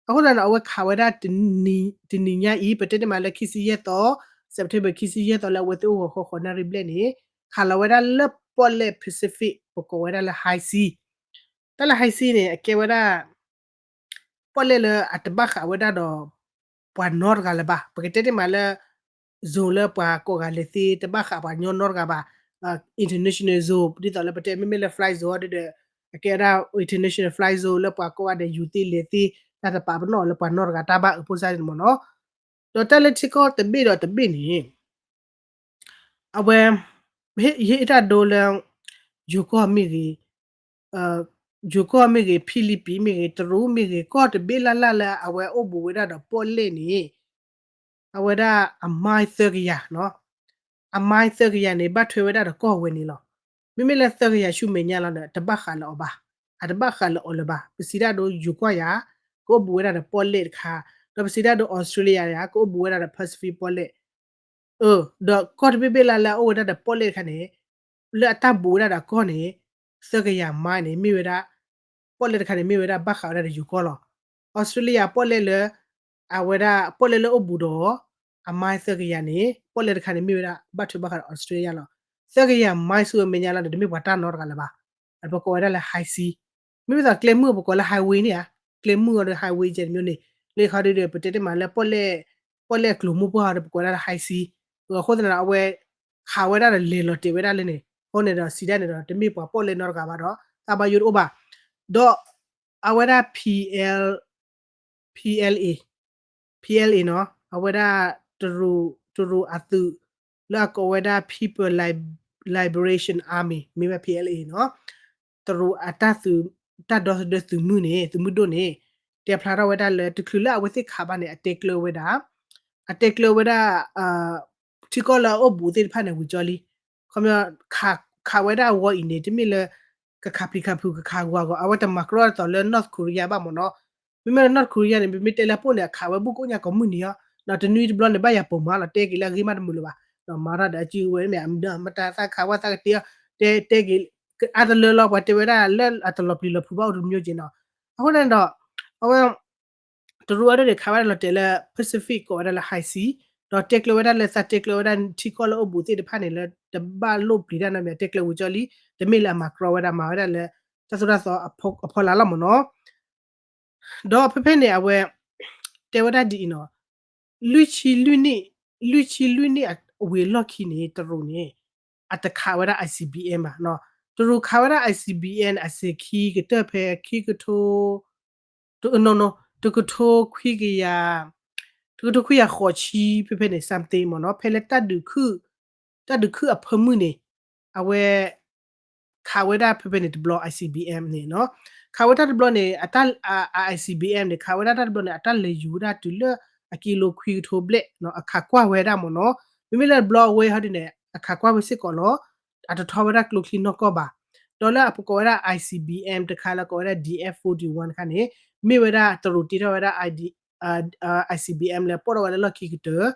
အဃိသတးန့ၣ် အဝဲခးဝဲဒၣ်တနံၤညါအံၤ ပတဲတ့ၢ်မးလၢခံဆံယဲၢ်သီ September ခံဆံယဲၢ်သီလၢအဝဲသ့ၣ်အိၣ်ဂီၤဃီဃိးနၣ်ရံၣ်ဘျဲၣ်န့ၣ် ခးလီၤဝဲဒၣ်လၢပီၣ်လဲၣ် Pacific ပကိးဝဲဒၣ်လၢ high sea, တၢ်လၢ high sea န့ၣ် အကဲဝဲဒၣ် ပီၣ်လဲၣ်လၢအတဘၣ်ဃးဝဲဒၣ်ဒီး ပှၤနီတဂၤလၢၤဘၣ်, ပကတဲတ့ၢ်မးလၢ zone လၢပှၤကိးဂၤလဲၤသ့ တဘၣ်ဃးပှၤကညီနီတဂၤဘၣ်, international zone ဒ်သိးလၢပတဲမ့မ့ၢ်လၢ fly zone ဒီး အကဲဝဲဒၣ် international fly zone လၢပှၤကိးဂၤဒဲးယူၤသ့လဲၤသ့ တၢ်တပာ်ပနီၣ်လၢပှၤနီတဂၤတၢ်ဘၣ်အၢဖိစၢ်န့ၣ်မ့ၢ်နီၤ. ဒီးတၢ်လၢထံကီၢ်တဘ့ၣ်ဒီးတဘ့ၣ်န့ၣ် အဝဲ ယဟ့ၣ်တၢ်ဒိလၢ ယိၤကီၢ်မ့ၢ်ဂ့ၤ, ယိၤကီၢ်မ့ၢ်ဂ့ၤ, Philippines မ့ၢ်ဂ့ၤ, တရူးမ့ၢ်ဂ့ၤ, ကီၢ်တဘ့ၣ်လၢ်လၢ်လၢအဝဲအိၣ်ဘူးဝဲဒၣ်ဒီးပီၣ်လဲၣ်န့ၣ် အဝဲဒၣ်အ mile သၢကယၤနီၤ, အ mile သၢကယၤန့ၣ် ဘၣ်ထွဲဝဲဒၣ်ဒီးကီၢ်ဝဲန့ၣ်လီၤ. မ့မ့ၢ်လၢသၢကယၤဆူမဲာ်ညါလီၤဒီး တဘၣ်ဃးလၢအီၤဘၣ်, အတဘၣ်ဃးလၢအီၤလၢၤဘၣ်. ပစံးတၢ်ဒိယိၤကီၢ်ယၤ ကအိၣ်ဘူးဝဲဒၣ်ဒီးပီၣ်လဲၣ်တခါ, ဒီးပစံးတၢ်ဒိ Australia ယၤ ကအိၣ်ဘူးဝဲဒၣ်ဒီး Pacific ပီၣ်လဲၣ် ဒီးကီၢ်တဘ့ၣ်ဘ့ၣ်လၢ်လၢ်အအိၣ်ဝဲဒၣ်ဒီးပီၣ်လဲၣ်တခါန့ၣ် လၢအတၢ်ဘူးဝဲဒၣ်ဒီးကီၢ်န့ၣ် သၢကယၤ mile န့ၣ် မ့ၢ်ဝဲဒၣ် ပီၣ်လဲၣ်တခါန့ၣ် မ့ၢ်ဝဲဒၣ်ဘၣ်ဃးဝဲဒၣ်ဒီးယိၤကီၢ်လီၤ. Australia ပီၣ်လဲၣ်လၢ အဝဲဒၣ်ပီၣ်လဲၣ်လၢအိၣ်ဘူးဒီး အ mile သၢကယၤန့ၣ် ပီၣ်လဲၣ်တခါန့ၣ် မ့ၢ်ဝဲဒၣ်ဘၣ်ထွဲဘၣ်ဃးဒီး Australia လီၤ. သၢကယၤ mile ဆူအမဲာ်ညါလီၤဒီး တမ့ၢ်ပှၤတၢ်နီတဂၤလၢၤဘၣ်. အပကိးဝဲဒၣ်လၢ high sea မ့မ့ၢ်သိးကျဲမုၢ်အပကိးလၢ highway န့ၣ်ဧါ, ကျဲမုၢ်အီၤဒီး highway ကဲတမံၤန့ၣ် လၢခီဒုဒီး ပတဲတ့ၢ်မးလၢ ပီၣ်လဲၣ်အကျိၤမိၢ်ပှၢ်အီၤဒီး ပကိးဝဲဒၣ်လၢ high sea, အဃိသတးဒီး အဝဲခးဝဲဒၣ်ဒီးလဲၤလီၤတဲာ်ဝဲဒၣ်လၢန့ၣ် အဃိန့ၣ်ဒီး စံးဒၣ်န့ၣ်ဒီး တမ့ၢ်ပှၤပီၣ်လဲၣ်နီတဂၤဘၣ်ဒီး တၢ်ဘၣ်ယိၣ်တအိၣ်ဘၣ်. ဒီးအဝဲဒၣ် P L, P L A, P L A နီၤ အဝဲဒၣ် တရူး တရူးအသုး လၢအကိးဝဲဒၣ် People Lib- Liberation Army မ့ၢ်ဝဲ P L A နီၤ, တရူးအတၢ်သုး တၢ်ဒီသဒၢသုးမုၢ်န့ၣ် သုးမုၢ်ဒိၣ်န့ၣ် တဲဖျါထီၣ်ဝဲဒၣ်လၢ တချုးလၢအဝဲသ့ၣ်ခးဘၣ်န့ၣ် အတဲကျၢဝဲဒၣ် အတဲကျၢဝဲဒၣ် ထံကီၢ်လၢအအိၣ်ဘူးသ့ၣ်တဖၣ်န့ၣ် ဝံၤကၠီလံ. ခီပညီ ခးဝဲဒၣ်အဝီအံၤန့ၣ် တမ့ၢ်လၢ ကခးပျံၤခးဖုး ကခးဂီၤဂီၤ အဝဲတမၤကရီတသိးလၢ North Korea ဘၣ်မ့ၢ်နီၤ. မ့မ့ၢ်လၢ North Korea န့ၣ် မ့မ့ၢ်တဲလၢအပိၢ်န့ၣ် အခးဝဲဘူးကိးညါကိးမုၢ်နံၤအီၤ, ဒီးတနွံတဘျီန့ၣ် ဘၣ်ယၤပိာ်မးလီၤ တဲက့ၤလၢအဂ့ၢ်မးတမုာ်လၢၤဘၣ်, ဒီးမၤထီၣ်ဒီးအစုဝဲမ့ၢ် မတၤသၣ်ခးဝဲသးကတ့ၢ်အီၤ တဲတဲက့ၤ အါတလၢလီၤ ပှၤတဲဝဲဒၣ်လၢအတလီၤပျံၤလီၤဖုးဘၣ်အိၣ်တမျိုးက့ၤနီၤ. အဃိန့ၣ်ဒီး အဝဲ တရူးအဒိန့ၣ် ခးဝဲဒၣ်လီၤတဲာ်လၢ Pacific ကိးဝဲဒၣ်လၢ High Sea ဒီးတဲကျၢဝဲဒၣ်လၢသးတဲကျၢဝဲဒၣ်ထံကီၢ်လၢအိၣ်ဘူးသ့ၣ်တဖၣ်န့ၣ် လၢတဘၣ်လိၣ်ပျံၤတၢ်နီတမံၤ တဲကျၢဝံၤကၠီလံ, တမ့ၢ်လၢအမၤကရီဝဲဒၣ် မၤဝဲဒၣ်လၢ တၢ်သိၣ်တၢ်သီအဖီလာ်လီၤမ့ၢ်နီၤ. ဒီးဖဲဖဲန့ၣ် အဝဲ တဲဝဲဒၣ်ဒ်အံၤနီၤ, လွံၢ်ဆံလွံၢ်နံၣ်, လွံၢ်ဆံလွံၢ်နံၣ်အဝံၤအလီၢ်ခံန့ၣ် တရူးန့ၣ် အတခးဝဲဒၣ် I C B M ဘၣ်နီၤ. တရူးခးဝဲဒၣ် I C B M အစ့ၤခံကတၢၢ်ဖဲ ခံကထိ တ တကထိခွံကယၤ, တကထိခွံကယၤဃိးဆံဖဲဖဲန့ၣ် something မ့ၢ်နီၤ, ဖဲလၢ တၢ်ဒုးခုၣ်အဖၢမုၢ်န့ၣ် အဝဲ ခးဝဲဒၣ်ဖဲဖဲန့ၣ်တဘျီ I C B M န့ၣ်နီၤ. ခးဝဲတၢ်တဘျီန့ၣ် အတၢ် I C B M န့ၣ် ခးဝဲဒၣ်တၢ်တဘျီန့ၣ် အတၢ်လဲၤယူၤဝဲဒၣ်တုၤလၢအကံလိခွံကထိဘျဲၣ်နီၤ, အခးကွၢ်ဝဲဒၣ်မ့ၢ်နီၤ. မ့မ့ၢ်လၢတဘျီအဝဲဟီဒ်န့ၣ် အခးကွၢ်ဝဲစ့ၢ်ကီးလီၤ. အတထီဝဲဒၣ်ကျိချံနီၢ်ကီၢ်ဘၣ်. ဒီးလၢအပကိးဝဲဒၣ် I C B M တခါလၢကိးဝဲဒၣ် D F forty-one တခါန့ၣ် မ့ၢ်ဝဲဒၣ်တရူးတ့ထီၣ်ဝဲဒၣ် I C B M လၢပိာ်ထီၣ်ဝဲလၢလီၢ်ခံကတၢၢ်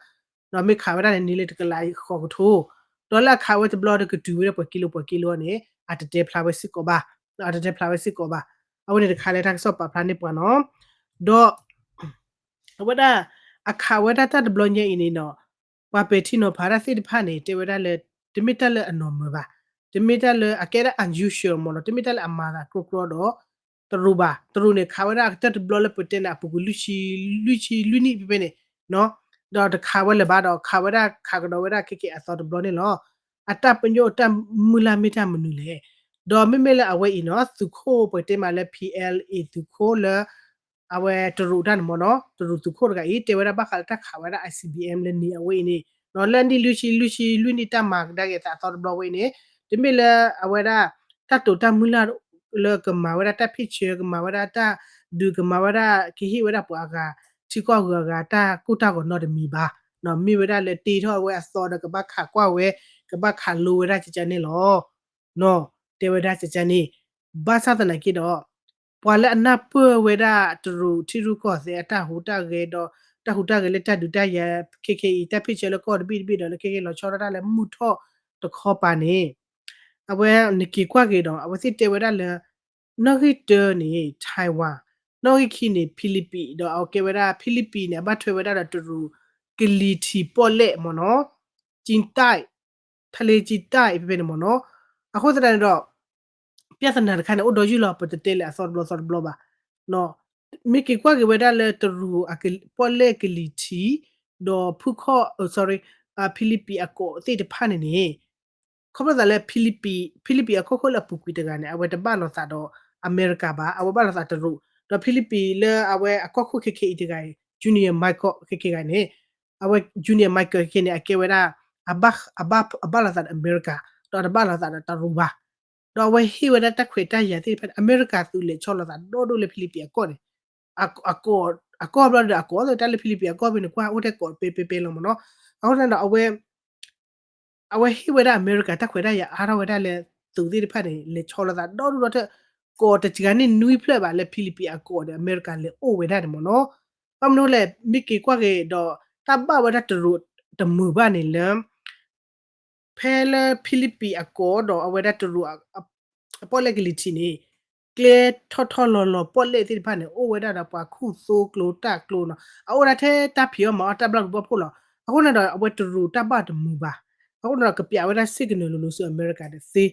ဒီးမ့ၢ်ခးဝဲဒၣ်န့ၣ် န့ၢ်လၢတကလးဃိးကထိ, ဒီးလၢအခးဝဲတဘျီဒီးကတုၤဝဲဒၣ်ပှဲၤကံလိပှဲၤကံလိန့ၣ် အတတဲဖျါဝဲစ့ၢ်ကီးဘၣ်, အတတဲဖျါဝဲစ့ၢ်ကီးဘၣ်. အဝဲန့ၣ်တခါလၢတၢ်ကစီၣ်ပာ်ဖျါန့ၢ်ပှၤနီၤ. ဒီး အဝဲဒၣ် အခးဝဲဒၣ်တၢ်တဘျီညါအံၤန့ၣ်နီၤ, ပှၤပဲာ်ထံနီၤဖးတၢ်သ့ၣ်တဖၣ်န့ၣ် တဲဝဲဒၣ်လၢ တမ့ၢ်တၢ်လၢအနီၢ်မၢၤဘၣ်, တမ့ၢ်တၢ်လၢအကဲဒၣ် unusual မ့ၢ်နီၤ, တမ့ၢ်တၢ်လၢအမၤသးကြီကြီဒီး တရူးဘၣ်. တရူးန့ၣ် ခးဝဲဒၣ်အကတၢၢ်တဘျီလၢပတဲန့ၣ် အပူၤကွံာ်လွံၢ်ဆံ လွံၢ်ဆံလွံၢ်နံၣ်ဖဲဖဲန့ၣ်နီၤ, ဒီးတခးဝဲလၢၤဘၣ်ဒီး ခးဝဲဒၣ်ခးကဒီးဝဲဒၣ်ခဲက့ၤအသီတဘျီန့ၣ်လီၤ. အတၢ်ပညိၣ်တၢ်မုၢ်လၢ်မ့ၢ်တၢ်မနုၤလဲၣ်. ဒီးမ့မ့ၢ်လၢအဝဲအံၤနီၤ သုးခိၣ်ပှဲၤတဲမးလၢ P L A သုးခိၣ်လၢ အဝဲတရူးတၢ်န့ၣ်မ့ၢ်နီၤ, တရူးသုးခိၣ်တဂၤအံၤ တဲဝဲဒၣ်ဘၣ်ဃးလၢတၢ်ခးဝဲဒၣ် I C B M လၢနံၤအဝဲအံၤန့ၣ်နီၤ, လၢနံၣ်လွံၢ်ဆံ လွံၢ်ဆံလွံၢ်နံၣ်တၢ်မၤကဒါက့ၤသးအသီတဘျီဝဲအံၤန့ၣ်, တမ့ၢ်လၢအဝဲဒၣ် တၢ်တိာ်တၢ်မုၢ်လၢ် လၢကမၤဝဲဒၣ်တၢ် picture ကမၤဝဲဒၣ်တၢ်ဒုး ကမၤဝဲဒၣ် ကဟ့ၣ်ဝဲဒၣ်ပှၤအဂၤ ထံကီၢ်အဂုၤအဂၤတၢ်ကိၢ်တၢ်ဂီၤနီတမံၤဘၣ်. မ့ၢ်ဝဲဒၣ်လၢတ့ထီၣ်ဝဲအသီဒီးကဘၣ်ခးကွၢ်ဝဲ ကဘၣ်ခးလိဝဲဒၣ်ကကန့ၣ်လီၤ. နီၤ တဲဝဲဒၣ်ကကန့ၣ်, ဘၣ်ဆၣ်သနာ်က့ဒီး ပှၤလၢအနၢ်ပၢၢ်ဝဲဒၣ်တရူးထံရူၢ်ကီၢ်သဲးအတၢ်ဟူးတၢ်ဂဲၤဒီး တၢ်ဟူးတၢ်ဂဲၤလၢတၢ်ဒုးတၢ်ယၤ ခဲခဲအံၤ တၢ် picture လၢကီၢ်တဘ့ၣ်တဘ့ၣ်ဒီး လၢခဲခဲလီၤဆီဒၣ်တၢ်လၢမုၢ်ထီၣ်တခီပၤန့ၣ် အဝဲနက့ၤကွၢ်က့ၤဒီး အဝဲသ့ၣ်တဲဝဲဒၣ်လၢ နီၣ်ဂံၢ်တၢန့ၣ် Taiwan, နီၣ်ဂံၢ်ခံန့ၣ် Philippines ဒီးအကဲဝဲဒၣ် Philippines န့ၣ် အဘၣ်ထွဲဝဲဒၣ်ဒီးတရူးကလံၤထံးပီၣ်လဲၣ်မ့ၢ်နီၤ, ကၠံတၢ် ဖဲလ့ကၠံတၢ်အံၤဖဲဖဲန့ၣ်မ့ၢ်နီၤ. အဃိသတးန့ၣ်ဒီး ပြဿနာတခါန့ၣ် အိၣ်ဒီးယုၢ်လီၤ ပတတဲလၢအသီတဘျီသီတဘျီဘၣ်. မ့ၢ်က့ၤကွၢ်က့ၤဝဲဒၣ်လၢတရူးပီၣ်လဲၣ်ကလံၤထံး ဒီးဖုခီၣ် sorry, Philippines အကီးသ့ၣ်တဖၣ်န့ၣ်န့ၣ် ခီဖျိသးလၢ Philippines, Philippines အကီၢ်ခိၣ်လၢအပူၤကွံာ်တဂၤန့ၣ် အဝဲတဘၣ်လိာ်သးဒီးအမဲရကၤဘၣ်, အဝဲဘၣ်လိာ်သးတရူး, ဒီး Philippines လၢအဝဲအကီၢ်ခိၣ်ခဲခဲအံၤတဂၤအံၤ Junior Michael ခဲခဲဂၤန့ၣ် အဝဲ Junior Michael ခဲခဲန့ၣ် အကဲဝဲဒၣ် အဘၣ် အဘၣ် အဘၣ်လိာ်သးဒီးအမဲရကၤ, ဒီးတဘၣ်လိာ်သးဒီးတရူးဘၣ်. ဒီးအဝဲဟ့ၣ်ဝဲဒၣ်တၢ်ခွဲးတၢ်ယာ်သ့ၣ်တဖၣ်န့ၣ် အမဲရကၤသုးလဲၤဆီလိာ်သးဒီဒိၣ်လၢ Philippines အကီၢ်န့ၣ် အကီၢ် အကီၢ်ဘျီဒီးအကီၢ် တၢ်လၢ Philippines အကီၢ်ဖဲန့ၣ် ကွၢ်အိၣ်ထဲကိးပဲပဲပဲလီၤမ့ၢ်နီၤ. အဃိသတးဒီး အဝဲ အဝဲဟ့ၣ်ဝဲဒၣ်အမဲရကၤတၢ်ခွဲးတၢ်ယာ်အါထီၣ်ဝဲဒၣ်လၢ သုးသ့ၣ်တဖၣ်န့ၣ် လဲၤဆီလိာ်သးဒီဒိၣ်ဒီထၢၣ် ကိးတစှၤန့ၢ်နွံဖျၢၣ်ဘၣ်လၢ Philippines အကီၢ်ဒီး အမဲရကၤလဲၤအိၣ်ဝဲဒၣ်န့ၣ်မ့ၢ်နီၤ. ဘၣ်မနုၤလဲၣ် မ့ၢ်က့ၤကွၢ်က့ၤဒီး တၢ်ဘၣ်ဝဲဒၣ်တရူးတမုာ်ဘၣ်န့ၣ်လၢ ဖဲလၢ Philippines အကီၢ်ဒီးအဝဲဒၣ်တရူး အပီၣ်လဲၣ်ကလံၤထံးန့ၣ် ကျဲထီၣ်ထီၣ်လီၤလီၤပီၣ်လဲၣ်သ့ၣ်တဖၣ်န့ၣ် အိၣ်ဝဲဒၣ်ဒီးပှၤခူၣ်သိကျိတၢ်ကျိနီၤ. အအိၣ်ဒၣ်ထဲတၢ်ဖံးအီၣ်မၤအီၣ်တၢ်ဘျီၣ်ကဘီၣ်ဖှိၣ်လီၤ. အဃိန့ၣ်ဒီး အဝဲတရူးတၢ်ဘၣ်တမုာ်ဘၣ်. အဃိန့ၣ်ဒီး ကပျးဝဲဒၣ် signal လိၤလိၤဆူအမဲရကၤဒီးသ့.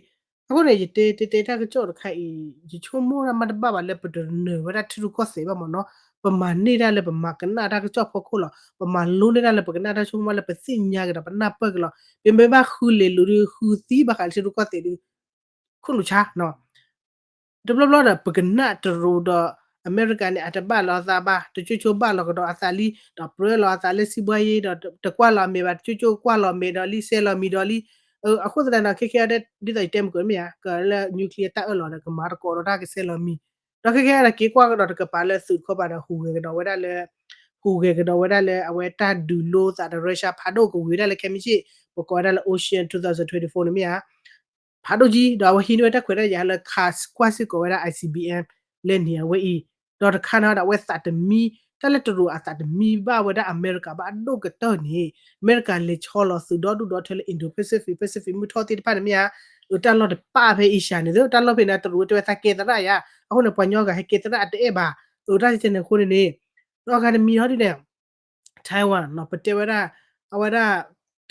အဃိန့ၣ် ယတဲတဲတဲတၢ်ကစီၣ်တခါအံၤ ယဆိကမိၣ်တၢ်မးတဘၣ်ဘၣ်လၢပတနၢၤဝဲဒၣ်ထံရူၢ်ကီၢ်သဲးဘၣ်မ့ၢ်နီၤ. ပမၤန့ၢ်တၢ်လၢပမၤကနၣ်တၢ်ကစီၣ်ဖီခိၣ်လီၤ. ပမၤလိန့ၢ်တၢ်လၢပကနၣ်တၢ်ဆိကမိၣ်လၢပသ့ၣ်ညါက့ၤဒီးပနၢ်ပၢၢ်က့ၤလီၤ. ပမ့ၢ်ဘၣ်ဃုလဲၤလိၤဒီး ဃုသံဘၣ်ဃးလၢထံရူၢ်ကီၢ်သဲးဒီး ခိၣ်နူာ်ဆါနီၤ. တဘျီဘျီဒီး ပကနၣ်တရူးဒီး အမဲရကၤန့ၣ် အတဘၣ်လီၤအသးဘၣ်, တကၠိကၠိဘၣ်လီၤကဒီးအသးလံ, ဒီးပြၢလီၤအသးလၢစံးဘှါယ့, ဒီးတကွၢ်လီၤအမဲာ်ဘၣ်, တကၠိကၠိကွၢ်လီၤမဲာ်ဒီးလံ, စဲလီၤမံၤဒီးလံ. အဃိသတးဒီး ခဲကဲအံၤဒ်သိးယတဲမုၢ်ကီၢ်မ့ၢ်ဧါ, ကလၢ nuclear တၢ်အၢၣ်လီၤဒီး ကမၤသကိးဒီးတၢ်ကစဲလီၤမံၤ, ဒီးခဲကဲအံၤဒီး က့ၤကွၢ်ကဒီးတကပၤလၢသုးတခီပၤဒီး ဟူးဂဲၤကဒီးဝဲဒၣ်လၢ ဟူးဂဲၤကဒီးဝဲဒၣ်လၢအဝဲတၢ်ဒုးလိသးဒီး Russia ဖးဒိၣ်ကဝံၤဝဲဒၣ်လၢခဲမုၢ်ဆ့ၣ် ပကိးဝဲဒၣ်လၢ Ocean two thousand twenty-four န့ၣ်မ့ၢ်ဧါ. ဖးဒိၣ်ကံ ဒီးအဝဲဟံးန့ၢ်ဝဲတၢ်ခွဲးတၢ်ယာ်လၢခးကွၢ်စ့ၢ်ကီးဝဲဒၣ် I C B M လၢန့ၣ်အဝဲအံၤ, ဒီးတခါန့ၣ်ဒီး အဝဲသးတမံ, တၢ်လၢတရူးအသးတမံဘၣ်ဝဲဒၣ်အမဲရကၤဘၣ်အဒိၣ်ကတၢၢ်န့ၣ်, အမဲရကၤလဲၤဆီလီၤသုးဒီဒူၣ်ဒီထၢလၢ Indo-Pacific, Pacific မုၢ်ထီၣ်သ့ၣ်တဖၣ်န့ၣ်မ့ၢ်ဧါ, အတၢ်လီၢ်တပာ်ဖဲ Asia န့ၣ် တၢ်လီၢ်ဖဲန့ၣ် တရူးတဲဝဲသးကဲသရၣ်ယါ, အဃိန့ၣ် ပှၤညီဂၤဟဲကဲသရၣ်အတအဲၣ်ဘၣ်, အတၢ်စဲန့ၣ်အဃိန့ၣ်န့ၣ်, ဒီးအဂၤတမံၤဟီဒ်န့ၣ် Taiwan နီၤ ပတဲဝဲဒၣ်, အဝဲဒၣ်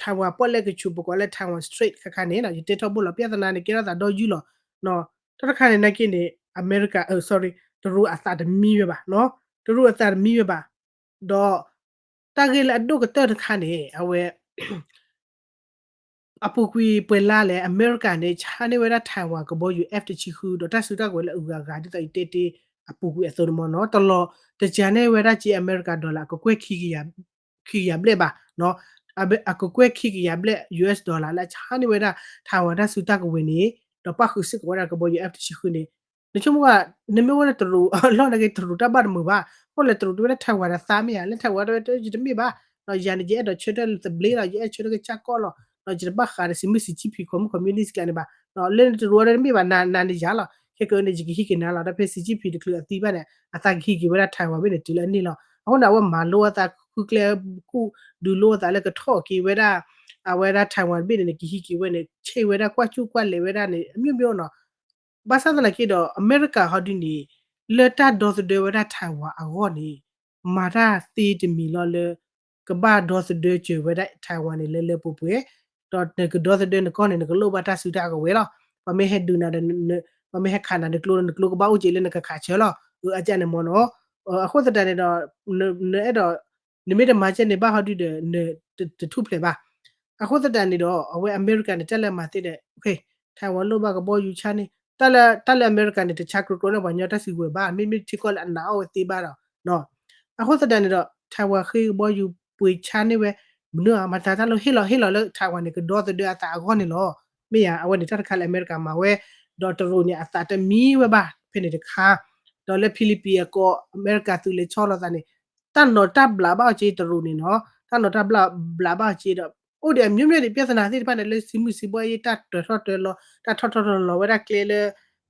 Taiwan ပီၣ်လဲၣ်ကဆူး ပကိးလၢ Taiwan Strait ခါခါန့ၣ် ယတဲထီဘိလီၤ ပြဿနာန့ၣ် ကဲထီၣ်သးဒီယုၢ်လီၤ. တၢ်တခါန့ၣ် နာ်က့န့ၣ် အမဲရကၤ, sorry, တရူးအသးတမံဝဲဘၣ်, တရူးအသးတမံဝဲဘၣ်. ဒီး တၢ်ဂ့ၢ်လၢအဒိၣ်ကတၢၢ်တခါန့ၣ် အဝဲ အပူၤကွံာ်ပှဲၤလါလဲၣ် အမဲရကၤန့ၣ် ဆါန့ၢ်ဝဲဒၣ် Taiwan ကဘီယူၤ F တဆံဃု ဒီးတၢ်စုတၢ်ကဝဲၤလၢအဂၤဂၤ ဒ်သိးယတဲတ့ၢ်အပူၤကွံာ်အသိးန့ၣ်မ့ၢ်နီၤ, တလီၤတစှၤန့ၢ်ဝဲဒၣ်က့ အမဲရကၤ dollar ကကွဲၢ်ခံ ခံကယၤဘျဲၣ်ဘၣ်, အကကွဲၢ်ခံကယၤဘျဲၣ် U S dollar လၢအဆါန့ၢ်ဝဲဒၣ် Taiwan တၢ်စုတၢ်ကဝဲၤန့ၣ်, ဒီးပၣ်ဃုာ်စ့ၢ်ကီးဝဲဒၣ်ကဘီယူၤ F တဆံဃုန့ၣ်, နဆိကမိၣ်ဘၣ်, နမ့ၢ်ဝဲလၢတရူးအလီၢ်န့ၣ်က့ တရူးတၢ်ဘၣ်တမုာ်ဘၣ်, အဃိလဲၣ် တရူးတဲဝဲဒၣ် Taiwan တသးမ့ၢ်ဧါ, လၢ Taiwan တဲဝဲတမ့ၢ်ဘၣ်, ယၤန့ၣ် ယအဲၣ်ဒိးဆၢထၢၣ်လၢသဘျ့လီၤ, ယအဲၣ်ဆၢထၢၣ်ကစၢ်ကီၢ်လီၤ, ယတဘၣ်ဃးဒီးစံးမုၢ်စံးကၠံဖံး communist ကျါန့ၣ်ဘၣ်, လၢတရူးအီၤတမ့ၢ်ဘၣ် နၤန့ၣ်ယၤလီၤ, ခဲကနံၣ်အံၤန့ၣ် ယကဟံးက့ၤနၤလီၤ, ဒီးဖဲစံးကၠံဖံးတချုးအသံဘၣ်န့ၣ် အသးကဟံးက့ၤဝဲဒၣ် Taiwan ဘ့ၣ်န့ၣ် တုၤလၢအန့ၢ်လီၤ. အဃိန့ၣ် အဝဲမၤလိအသး ဃုကျဲ ဃုဒုးလိအသးလၢကထီၣ်က့ၤဝဲဒၣ်, အဝဲဒၣ် Taiwan တဘ့ၣ်န့ၣ်န့ၣ် ကဟံးက့ၤဝဲန့ၣ် ဆ့ၣ်ဝဲဒၣ်ကွၢ်စူၣ်ကွၢ်လဲၤဝဲဒၣ်န့ၣ် အမျိုးမျိုးနီၤ, ဘၣ်ဆၣ်သနာ်က့ဒီး အမဲရကၤဟီဒုန့ၣ် လၢတၢ်ဒီသဒၢဝဲဒၣ် Taiwan အဂီၢ်န့ၣ် မၤတၢ်သ့တမံၤလီၤလၢ ကဘၣ်ဒီသဒၢစၢၤဝဲဒၣ် Taiwan န့ၣ် လၢလၢပှဲၤပှဲၤ, ဒီးနကဒီသဒၢနကီၢ်န့ၣ် နကလိၣ်ဘၣ်တၢ်စုတၢ်ကဝဲၤလီၤ. ပှၤမ့ၢ်ဟဲဒုးနၤဒီး ပှၤမ့ၢ်ဟဲခးနၤနကျိ နကျိကဘၣ်အိၣ်က့ၤလၢနကခးဆၢလီၤ. အကန့ၣ်မ့ၢ်နီၤ, အဃိသတးန့ၣ်ဒီး နအဲၣ်ဒိး နမ့ၢ်တမၤကဲန့ၣ်ဘၣ်ဟီဒုဒီး နတထူၣ်ဖျဲးဘၣ်. အဃိသတးန့ၣ်ဒီး အဝဲအမဲရကၤန့ၣ် တၢ်လၢအမၤသ့ဒီး Taiwan လိၣ်ဘၣ်ကဘီယူၤဆါန့ၣ် တၢ်လၢအမဲရကၤန့ၣ် တဆါကျိကျိန့ၣ် ပှၤညီတၢ်စုကဝဲၤဘၣ်, မ့မ့ၢ်ထံကီၢ်လၢအနာ်အီၤဝဲသ့ဘၣ်ဒီး အဃိသတးန့ၣ်ဒီး Taiwan ဃ့ကဘီယူၤပှ့ၤဆါန့ၢ်ဝဲ မနုၤဧါ မတၤတၢ်လၢဟ့ၣ်လီၤဟ့ၣ်လီၤလၢ Taiwan န့ၣ် ကဒီသဒၢအသးအဂီၢ်န့ၣ်လီၤ. မ့ၢ်ဧါ အဝဲန့ၣ်တၢ်တခါလၢအမဲရကၤမၤဝဲ, ဒီးတရူးန့ၣ် အသးတမံဝဲဘၣ် ဖဲန့ၣ်တခါ, ဒီးလၢ Philippines အကီၢ် အမဲရကၤသုးလဲၤဆီလီၤသးန့ၣ် တၢ်နီၤတၢ်ဘျးဘၣ်အီၤက့ တရူးန့ၣ်နီၤ, တၢ်နီၤတၢ်ဘျးဘၣ်အီၤက့ဒီး အိၣ်ဒံးအမျိုးမျိုးဒံး ပြဿနာသ့ၣ်တဖၣ်န့ၣ် လၢစံးမုၢ်စံးဘှါအံၤ တၢ်တၢၤထီၣ်တၢၤလီၤ တၢ်ထီၣ်ထီၣ်လီၤလီၤဝဲဒၣ်ကျဲလၢ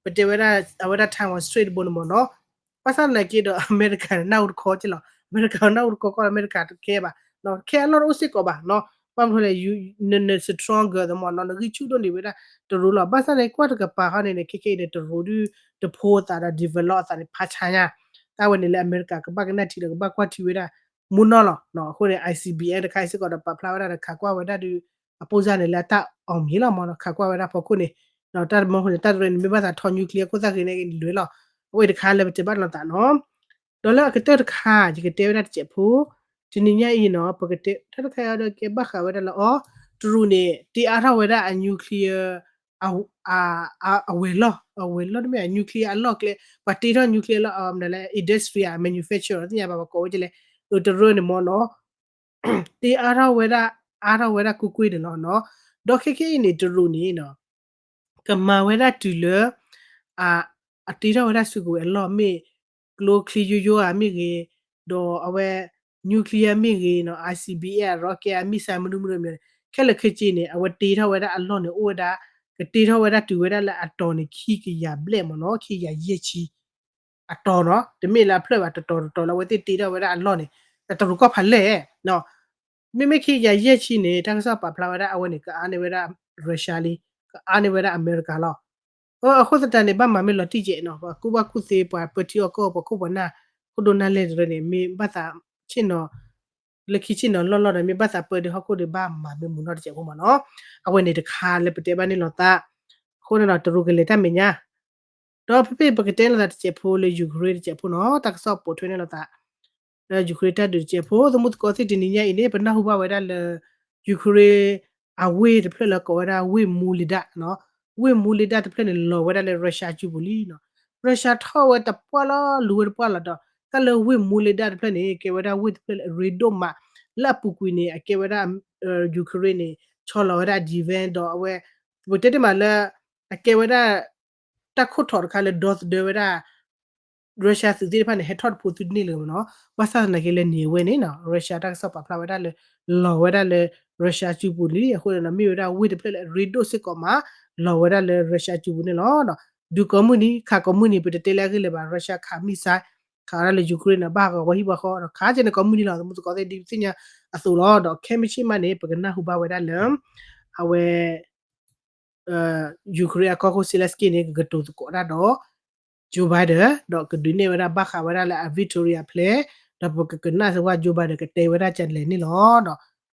ပတဲဝဲဒၣ် အဝဲဒၣ် Taiwan Strait တဘိန့ၣ်မ့ၢ်နီၤ, ဘၣ်ဆၣ်သနာ်က့ဒီး အမဲရကၤန့ၣ် နၢ်ဟူတခီက့လီၤ, အမဲရကၤနၢ်ဟူတခီကီလီၤ အမဲရကၤတခဲဘၣ်, ခဲအလီၢ်တအိၣ်စ့ၢ်ကီးဘၣ်နီၤ, ဘၣ်မနုၤလဲၣ် န န stronger သ့မ့ၢ်နီၤ နဂံၢ်ဆူၣ်ဒိၣ်န့ၢ်ဝဲဒၣ်တရူးလီၤ. ဘၣ်ဆၣ်န့ၣ် ကွၢ်တကပၤဟီန့ၣ်န့ၣ် ခဲခဲအံၤန့ၣ် တရူးဒုးတဖိအသးဒီး develop အသးန့ၣ် ဖးဆါညါ, တၢ်ဝဲန့ၣ်လၢအမဲရကၤကဘၣ်ကနၣ်ထံဒီးကဘၣ်ကွၢ်ထံဝဲဒၣ် မူနီၢ်လီၤ. အဃိန့ၣ် I C B M တခါအံၤစ့ၢ်ကီးဒီးပာ်ဖျါဝဲဒၣ်ဒီး ခးကွၢ်ဝဲဒၣ်ဒီး အပိစၢ်န့ၣ်လၢအတၢ်အီၣ်မ့ၤလီၤမ့ၢ်နီၤ, ခးကွၢ်ဝဲဒၣ်ဖီခိၣ်န့ၣ်, ဒီးတၢ်တမီၢ်ဃိန့ၣ် တၢ်တရၢန့ၣ် မ့ၢ်ဘၣ်သးထီ nuclear ခိၣ်သၣ်ဃ့န့ၣ်လွဲၤလီၤ. အဝဲတခါလၢပတဲဘၣ်လိာ်သးနီၤ, ဒီးလၢအကတၢၢ်တခါ ယကတဲဝဲဒၣ်တစဲးဖိ, တနံၤညါအံၤနီၤ ပကတဲ တၢ်တခါအံၤဒီးကဲဘၣ်ဃးဝဲဒၣ်လၢအီၤ, တရူးန့ၣ် တ့အါထီၣ်ဝဲဒၣ်အ nuclear အဝဲၤလီၢ်, အဝဲၤလီၢ်တမ့ၢ် nuclear အလီၢ်ကျဲ, ပှၤတ့ထီၣ် nuclear လၢအမနုၤလဲၣ် industrial manufacture သ့ၣ်ညါဘၣ် ပကိးဝဲဒ်လဲၣ်, တရူးန့ၣ်မ့ၢ်နီၤ, တ့အါထီၣ်ဝဲဒၣ်, အါထီၣ်ဝဲဒၣ်ကွ့ၢ်ကွ့ၢ်န့ၣ်လီၤနီၤ. ဒီးခဲခဲအံၤန့ၣ် တရူးန့ၣ်နီၤ ကမၤဝဲဒၣ်တုၤလၢ အတ့ထီၣ်ဝဲဒၣ်စုကဝဲၤအလီၢ်မ့ၢ် ကျိချံယိယိဧါမ့ၢ်ဂ့ၤ, ဒီးအဝဲ nuclear မ့ၢ်ဂ့ၤနီၤ, I C B M အ rocket အ missile မနုၤမနုၤမ့ၢ်, ခဲလၢာ်ခဲဆ့န့ၣ် အဝဲတ့ထီၣ်ဝဲဒၣ်အလီၢ်န့ၣ် အိၣ်ဝဲဒၣ်, ကတ့ထီၣ်ဝဲဒၣ်တုၤဝဲဒၣ်လၢအတီၤန့ၣ် ခံကယၤဘျဲၣ်မ့ၢ်နီၤ, ခံကယၤယဲၢ်ဆံ အတီၤနီၤ, တမ့ၢ်လၢအဖျၢၣ်ဘၣ်, တတီၤတတီၤလၢအဝဲသ့ၣ်တ့ထီၣ်ဝဲဒၣ်အလီၢ်န့ၣ်, တရူးကီၢ်ဖးလဲၢ် မ့မ့ၢ်ခံကယၤယဲၢ်ဆံန့ၣ် တၢ်ကစီၣ်ပာ်ဖျါဝဲဒၣ် အဝဲန့ၣ် ကအါန့ၢ်ဝဲဒၣ် Russia လံ, ကအါန့ၢ်ဝဲဒၣ်အမဲရကၤလီၤ. အဃိသတးန့ၣ် ဘၣ်မၤမ့ၢ်လီၤတံၢ်ကဲးနီၤ, ပှၤကူၣ်ဘၣ်ကူၣ်သ့ ပှၤပၢထံအီၣ်ကီၢ် ပှၤခိၣ်ပှၤနၢ် ခိၣ်ဒိၣ်နၢ်လဲၢ်တရၢန့ၣ် မ့ၢ်ဘၣ်သးဆ့ၣ်နီၤ လၢခံဆ့ၣ်နီၤလီၢ်လီၢ်ဒီး မ့ၢ်ဘၣ်သးပၢဒုးဟီၣ်ခိၣ်ဒီး ဘၣ်မၤမ့ၢ်မူနီၢ်တစဲးဖိမ့ၢ်နီၤ. အဝဲန့ၣ်တခါလၢပတဲဘၣ်န့ၣ်လိာ်သး, အဃိန့ၣ်ဒီး တရူးကလဲၤတၢ်မဲာ်ညါ ဒီးဖဲဖဲပကတဲလိာ်သးတစဲးဖိလၢ Ukraine တစဲးဖိနီၤ, တၢ်ကစီၣ်ပိာ်ထွဲန့ၣ်လိာ်သး လၢ Ukraine တၢ်ဒုးတစဲးဖိ သမူသကိးသ့ၣ် တနံၤညါအံၤန့ၣ် ပနၢ်ဟူဘၣ်ဝဲဒၣ်လၢ Ukraine အဝ့ၢ်တဖျၢၣ်လၢကိးဝဲဒၣ်ဝ့ၢ်မူလ့ဒၣ်နီၤ, ဝ့ၢ်မူလ့ဒၣ်တဖျၢၣ်န့ၣ် လီၤဝဲဒၣ်လၢ Russia စုပူၤလံနီၤ. Russia ထီၣ်ဝဲတပှၢ်လီၤ လူၤဝဲတပှၢ်လီၤဒီး တၢ်လၢဝ့ၢ်မူလ့ဒၣ်တဖျၢၣ်န့ၣ် ကဲဝဲဒၣ်ဝ့ၢ်တဖျၢၣ်လၢအရ့ဒိၣ်မး လၢအပူၤကွံာ်န့ၣ် အကဲဝဲဒၣ် Ukraine န့ၣ် ဆီလီၤဝဲဒၣ် defense ဒီးအဝဲ ပတဲတ့ၢ်မးလၢ အကဲဝဲဒၣ် တၢ်ခိၣ်ထီၣ်တခါလၢဒီသဒၢဝဲဒၣ် Russia သုးသ့ၣ်တဖၣ်န့ၣ် ဟဲထီၣ်တဖိသုတန့ၢ်လၢၤမ့ၢ်နီၤ. ဘၣ်ဆၣ်သနာ်က့လၢန့ၣ်အဝဲန့ၣ်နီၤ Russia တၢ်ကစီၣ်ပာ်ဖျါဝဲဒၣ်လၢ လီၤဝဲဒၣ်လၢ Russia စုပူၤလံ အဃိန့ၣ်နီၤ မ့ၢ်ဝဲဒၣ်ဝ့ၢ်တဖျၢၣ်လၢအရ့ဒိၣ်စ့ၢ်ကီးမး လီၤဝဲဒၣ်လၢ Russia စုပူၤန့ၣ်လီၤ. ဒုးကိးမုၢ်နံၤ ခးကိးမုၢ်နံၤ ပတတဲလၢအဂ့ၢ်လၢၤဘၣ် Russia ခး missile ခးဝဲဒၣ်လၢ Ukraine န့ၣ် ဘၣ်ဟးဂီၤဝဲဟံၣ်ပှၤဃီဒီး ခးကဲန့ၣ်ကိးမုၢ်နံၤလီၤ သမူသကိးသ့ၣ်ဒ်ပသ့ၣ်ညါအသိးလီၤ. ဒီးခဲမုၢ်ဆ့ၣ်မးန့ၣ် ပကနၢ်ဟူဘၣ်ဝဲဒၣ်လၢ အဝဲ Ukraine အကီၢ်ခိၣ် Zelensky န့ၣ် ကကတိၤသကိးတၢ်ဒီး Joe Biden ဒီးကဒုးနဲၣ်ဝဲဒၣ်ဘၣ်ဃးဝဲဒၣ်လၢအ victory အ plan ဒီးပကကနၣ် Joe Biden ကတဲဝဲဒၣ်ကလဲၣ်န့ၣ်လီၤ.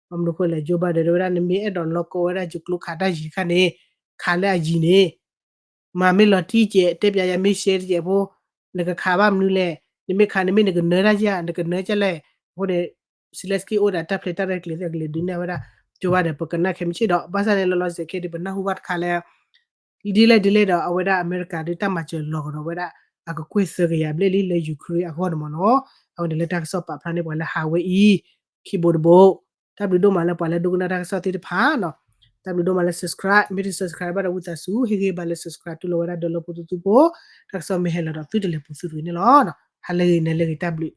ဘၣ်မနုၤအဃိလဲၣ် Joe Biden တဲဝဲဒၣ် နမ့ၢ်အဲၣ်ဒိးလီၤကီဝဲဒၣ်ယကျိခးတၢ်ယံၤတခါန့ၣ် ခးလၢအယံၤန့ၣ် မၤမ့ၢ်လီၤတံၢ်ကဲး တဲပၠးယၤမ့ၢ်ရှဲတကဲးဖိ နကခးဘၣ်မနုၤလဲၣ် နမ့ၢ်ခးန့ၣ်မ့ၢ်နကနၢတၢ်ယၤ နကနၢကလဲၣ်. အဃိန့ၣ် Zelensky အိၣ်ဒီးတၢ် plan တၢ်ရဲၣ်ကျဲၤသ့ၣ်ကလဲၤဒုးနဲၣ်ဝဲဒၣ် Joe Biden ဒီးပကနၣ်ခဲမုၢ်ဆ့ၣ်ဒီး ဘၣ်ဆၣ်န့ၣ်လီၤလီၤဆဲးခဲဒုး ပနၢ်ဟူဘၣ်တခါလၢ ဒ်လဲၣ်ဒ်လဲၣ်ဒီး အဝဲဒၣ်အမဲရကၤဒုးတၢ်မၤစၢၤလီၤကဒီးဝဲဒၣ် အကကွဲၢ်သၢကယၤဘျဲၣ်လံလၢ Ukraine အဂီၢ်န့ၣ်မ့ၢ်နီၤ. အဝဲန့ၣ်လၢတၢ်ကစီၣ်ပာ်ဖျါန့ၢ်ပှၤလၢဟးဝဲအံၤ ခံဘိတဘိ တၢ်ဘျုးဒိၣ်မးလၢပှၤလၢဒိကနၣ်တၢ်ကစီၣ်သ့ၣ်တဖၣ်နီၤ. တၢ်ဘျုးဒိၣ်မးလၢ subscribe မ့ၢ်တ subscribe ဘၣ်ဒီးဝံသးစူၤ ဟ့ၣ်ဂံၢ်ဘါလၢ subscribe တူၢ်လိာ်ဝဲဒၣ်ဒီးလၢဖိသ့ၣ်သုဖိ တၢ်ကစီၣ်မ့ၢ်ဟဲလီၤဒီးသုတလဲၤပူၤသုတဂ့ၤန့ၣ်လီၤ. ဟါလၢဂ့ၤ နၤလၢဂ့ၤ တၢ်ဘျုး